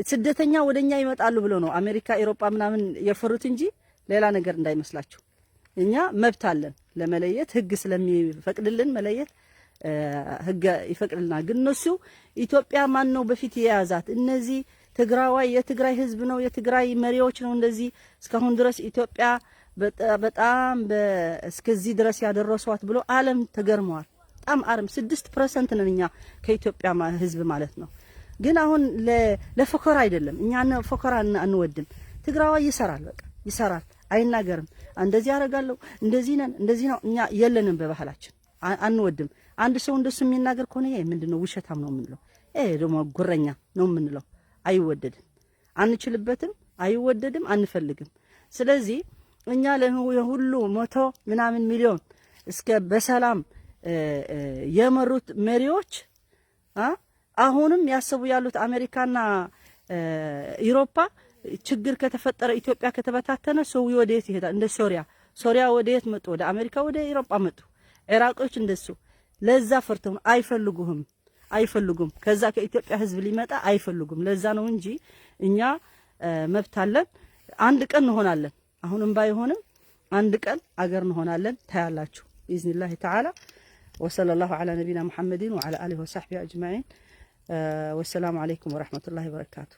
ስደተኛ ወደኛ ይመጣሉ ብሎ ነው አሜሪካ፣ ኤሮፓ ምናምን የፈሩት እንጂ ሌላ ነገር እንዳይመስላችሁ። እኛ መብት አለን ለመለየት፣ ህግ ስለሚፈቅድልን መለየት ህግ ይፈቅድልናል። ግን እነሱ ኢትዮጵያ ማን ነው በፊት የያዛት? እነዚህ ትግራዋይ የትግራይ ህዝብ ነው፣ የትግራይ መሪዎች ነው እንደዚህ እስካሁን ድረስ ኢትዮጵያ በጣም እስከዚህ ድረስ ያደረሷት ብሎ ዓለም ተገርመዋል። በጣም አርም 6% ነን እኛ ከኢትዮጵያ ህዝብ ማለት ነው። ግን አሁን ለፎከራ አይደለም፣ እኛ ፎከራ አንወድም። ትግራዋይ ይሰራል፣ በቃ ይሰራል፣ አይናገርም። እንደዚህ ያደርጋለሁ፣ እንደዚህ ነን፣ እንደዚህ ነው። እኛ የለንም፣ በባህላችን አንወድም። አንድ ሰው እንደሱ የሚናገር ከሆነ ይሄ ምንድነው ውሸታም ነው የምንለው። ይሄ ደግሞ ጉረኛ ነው የምንለው። አይወደድም፣ አንችልበትም፣ አይወደድም፣ አንፈልግም። ስለዚህ እኛ ለሁሉ መቶ ምናምን ሚሊዮን እስከ በሰላም የመሩት መሪዎች አሁንም ያሰቡ ያሉት አሜሪካና ኢሮፓ ችግር ከተፈጠረ፣ ኢትዮጵያ ከተበታተነ ሰው ወደየት ይሄዳል? እንደ ሶሪያ፣ ሶሪያ ወደየት መጡ? ወደ አሜሪካ፣ ወደ ኢሮፓ መጡ። ኢራቆች እንደሱ። ለዛ ፈርተው አይፈልጉህም፣ አይፈልጉም። ከዛ ከኢትዮጵያ ህዝብ ሊመጣ አይፈልጉም። ለዛ ነው እንጂ እኛ መብት አለን። አንድ ቀን እንሆናለን። አሁንም ባይሆንም አንድ ቀን አገር እንሆናለን። ታያላችሁ بإذن الله تعالى። وصلى الله على نبينا محمد وعلى آله وصحبه أجمعين። والسلام عليكم ورحمة الله وبركاته።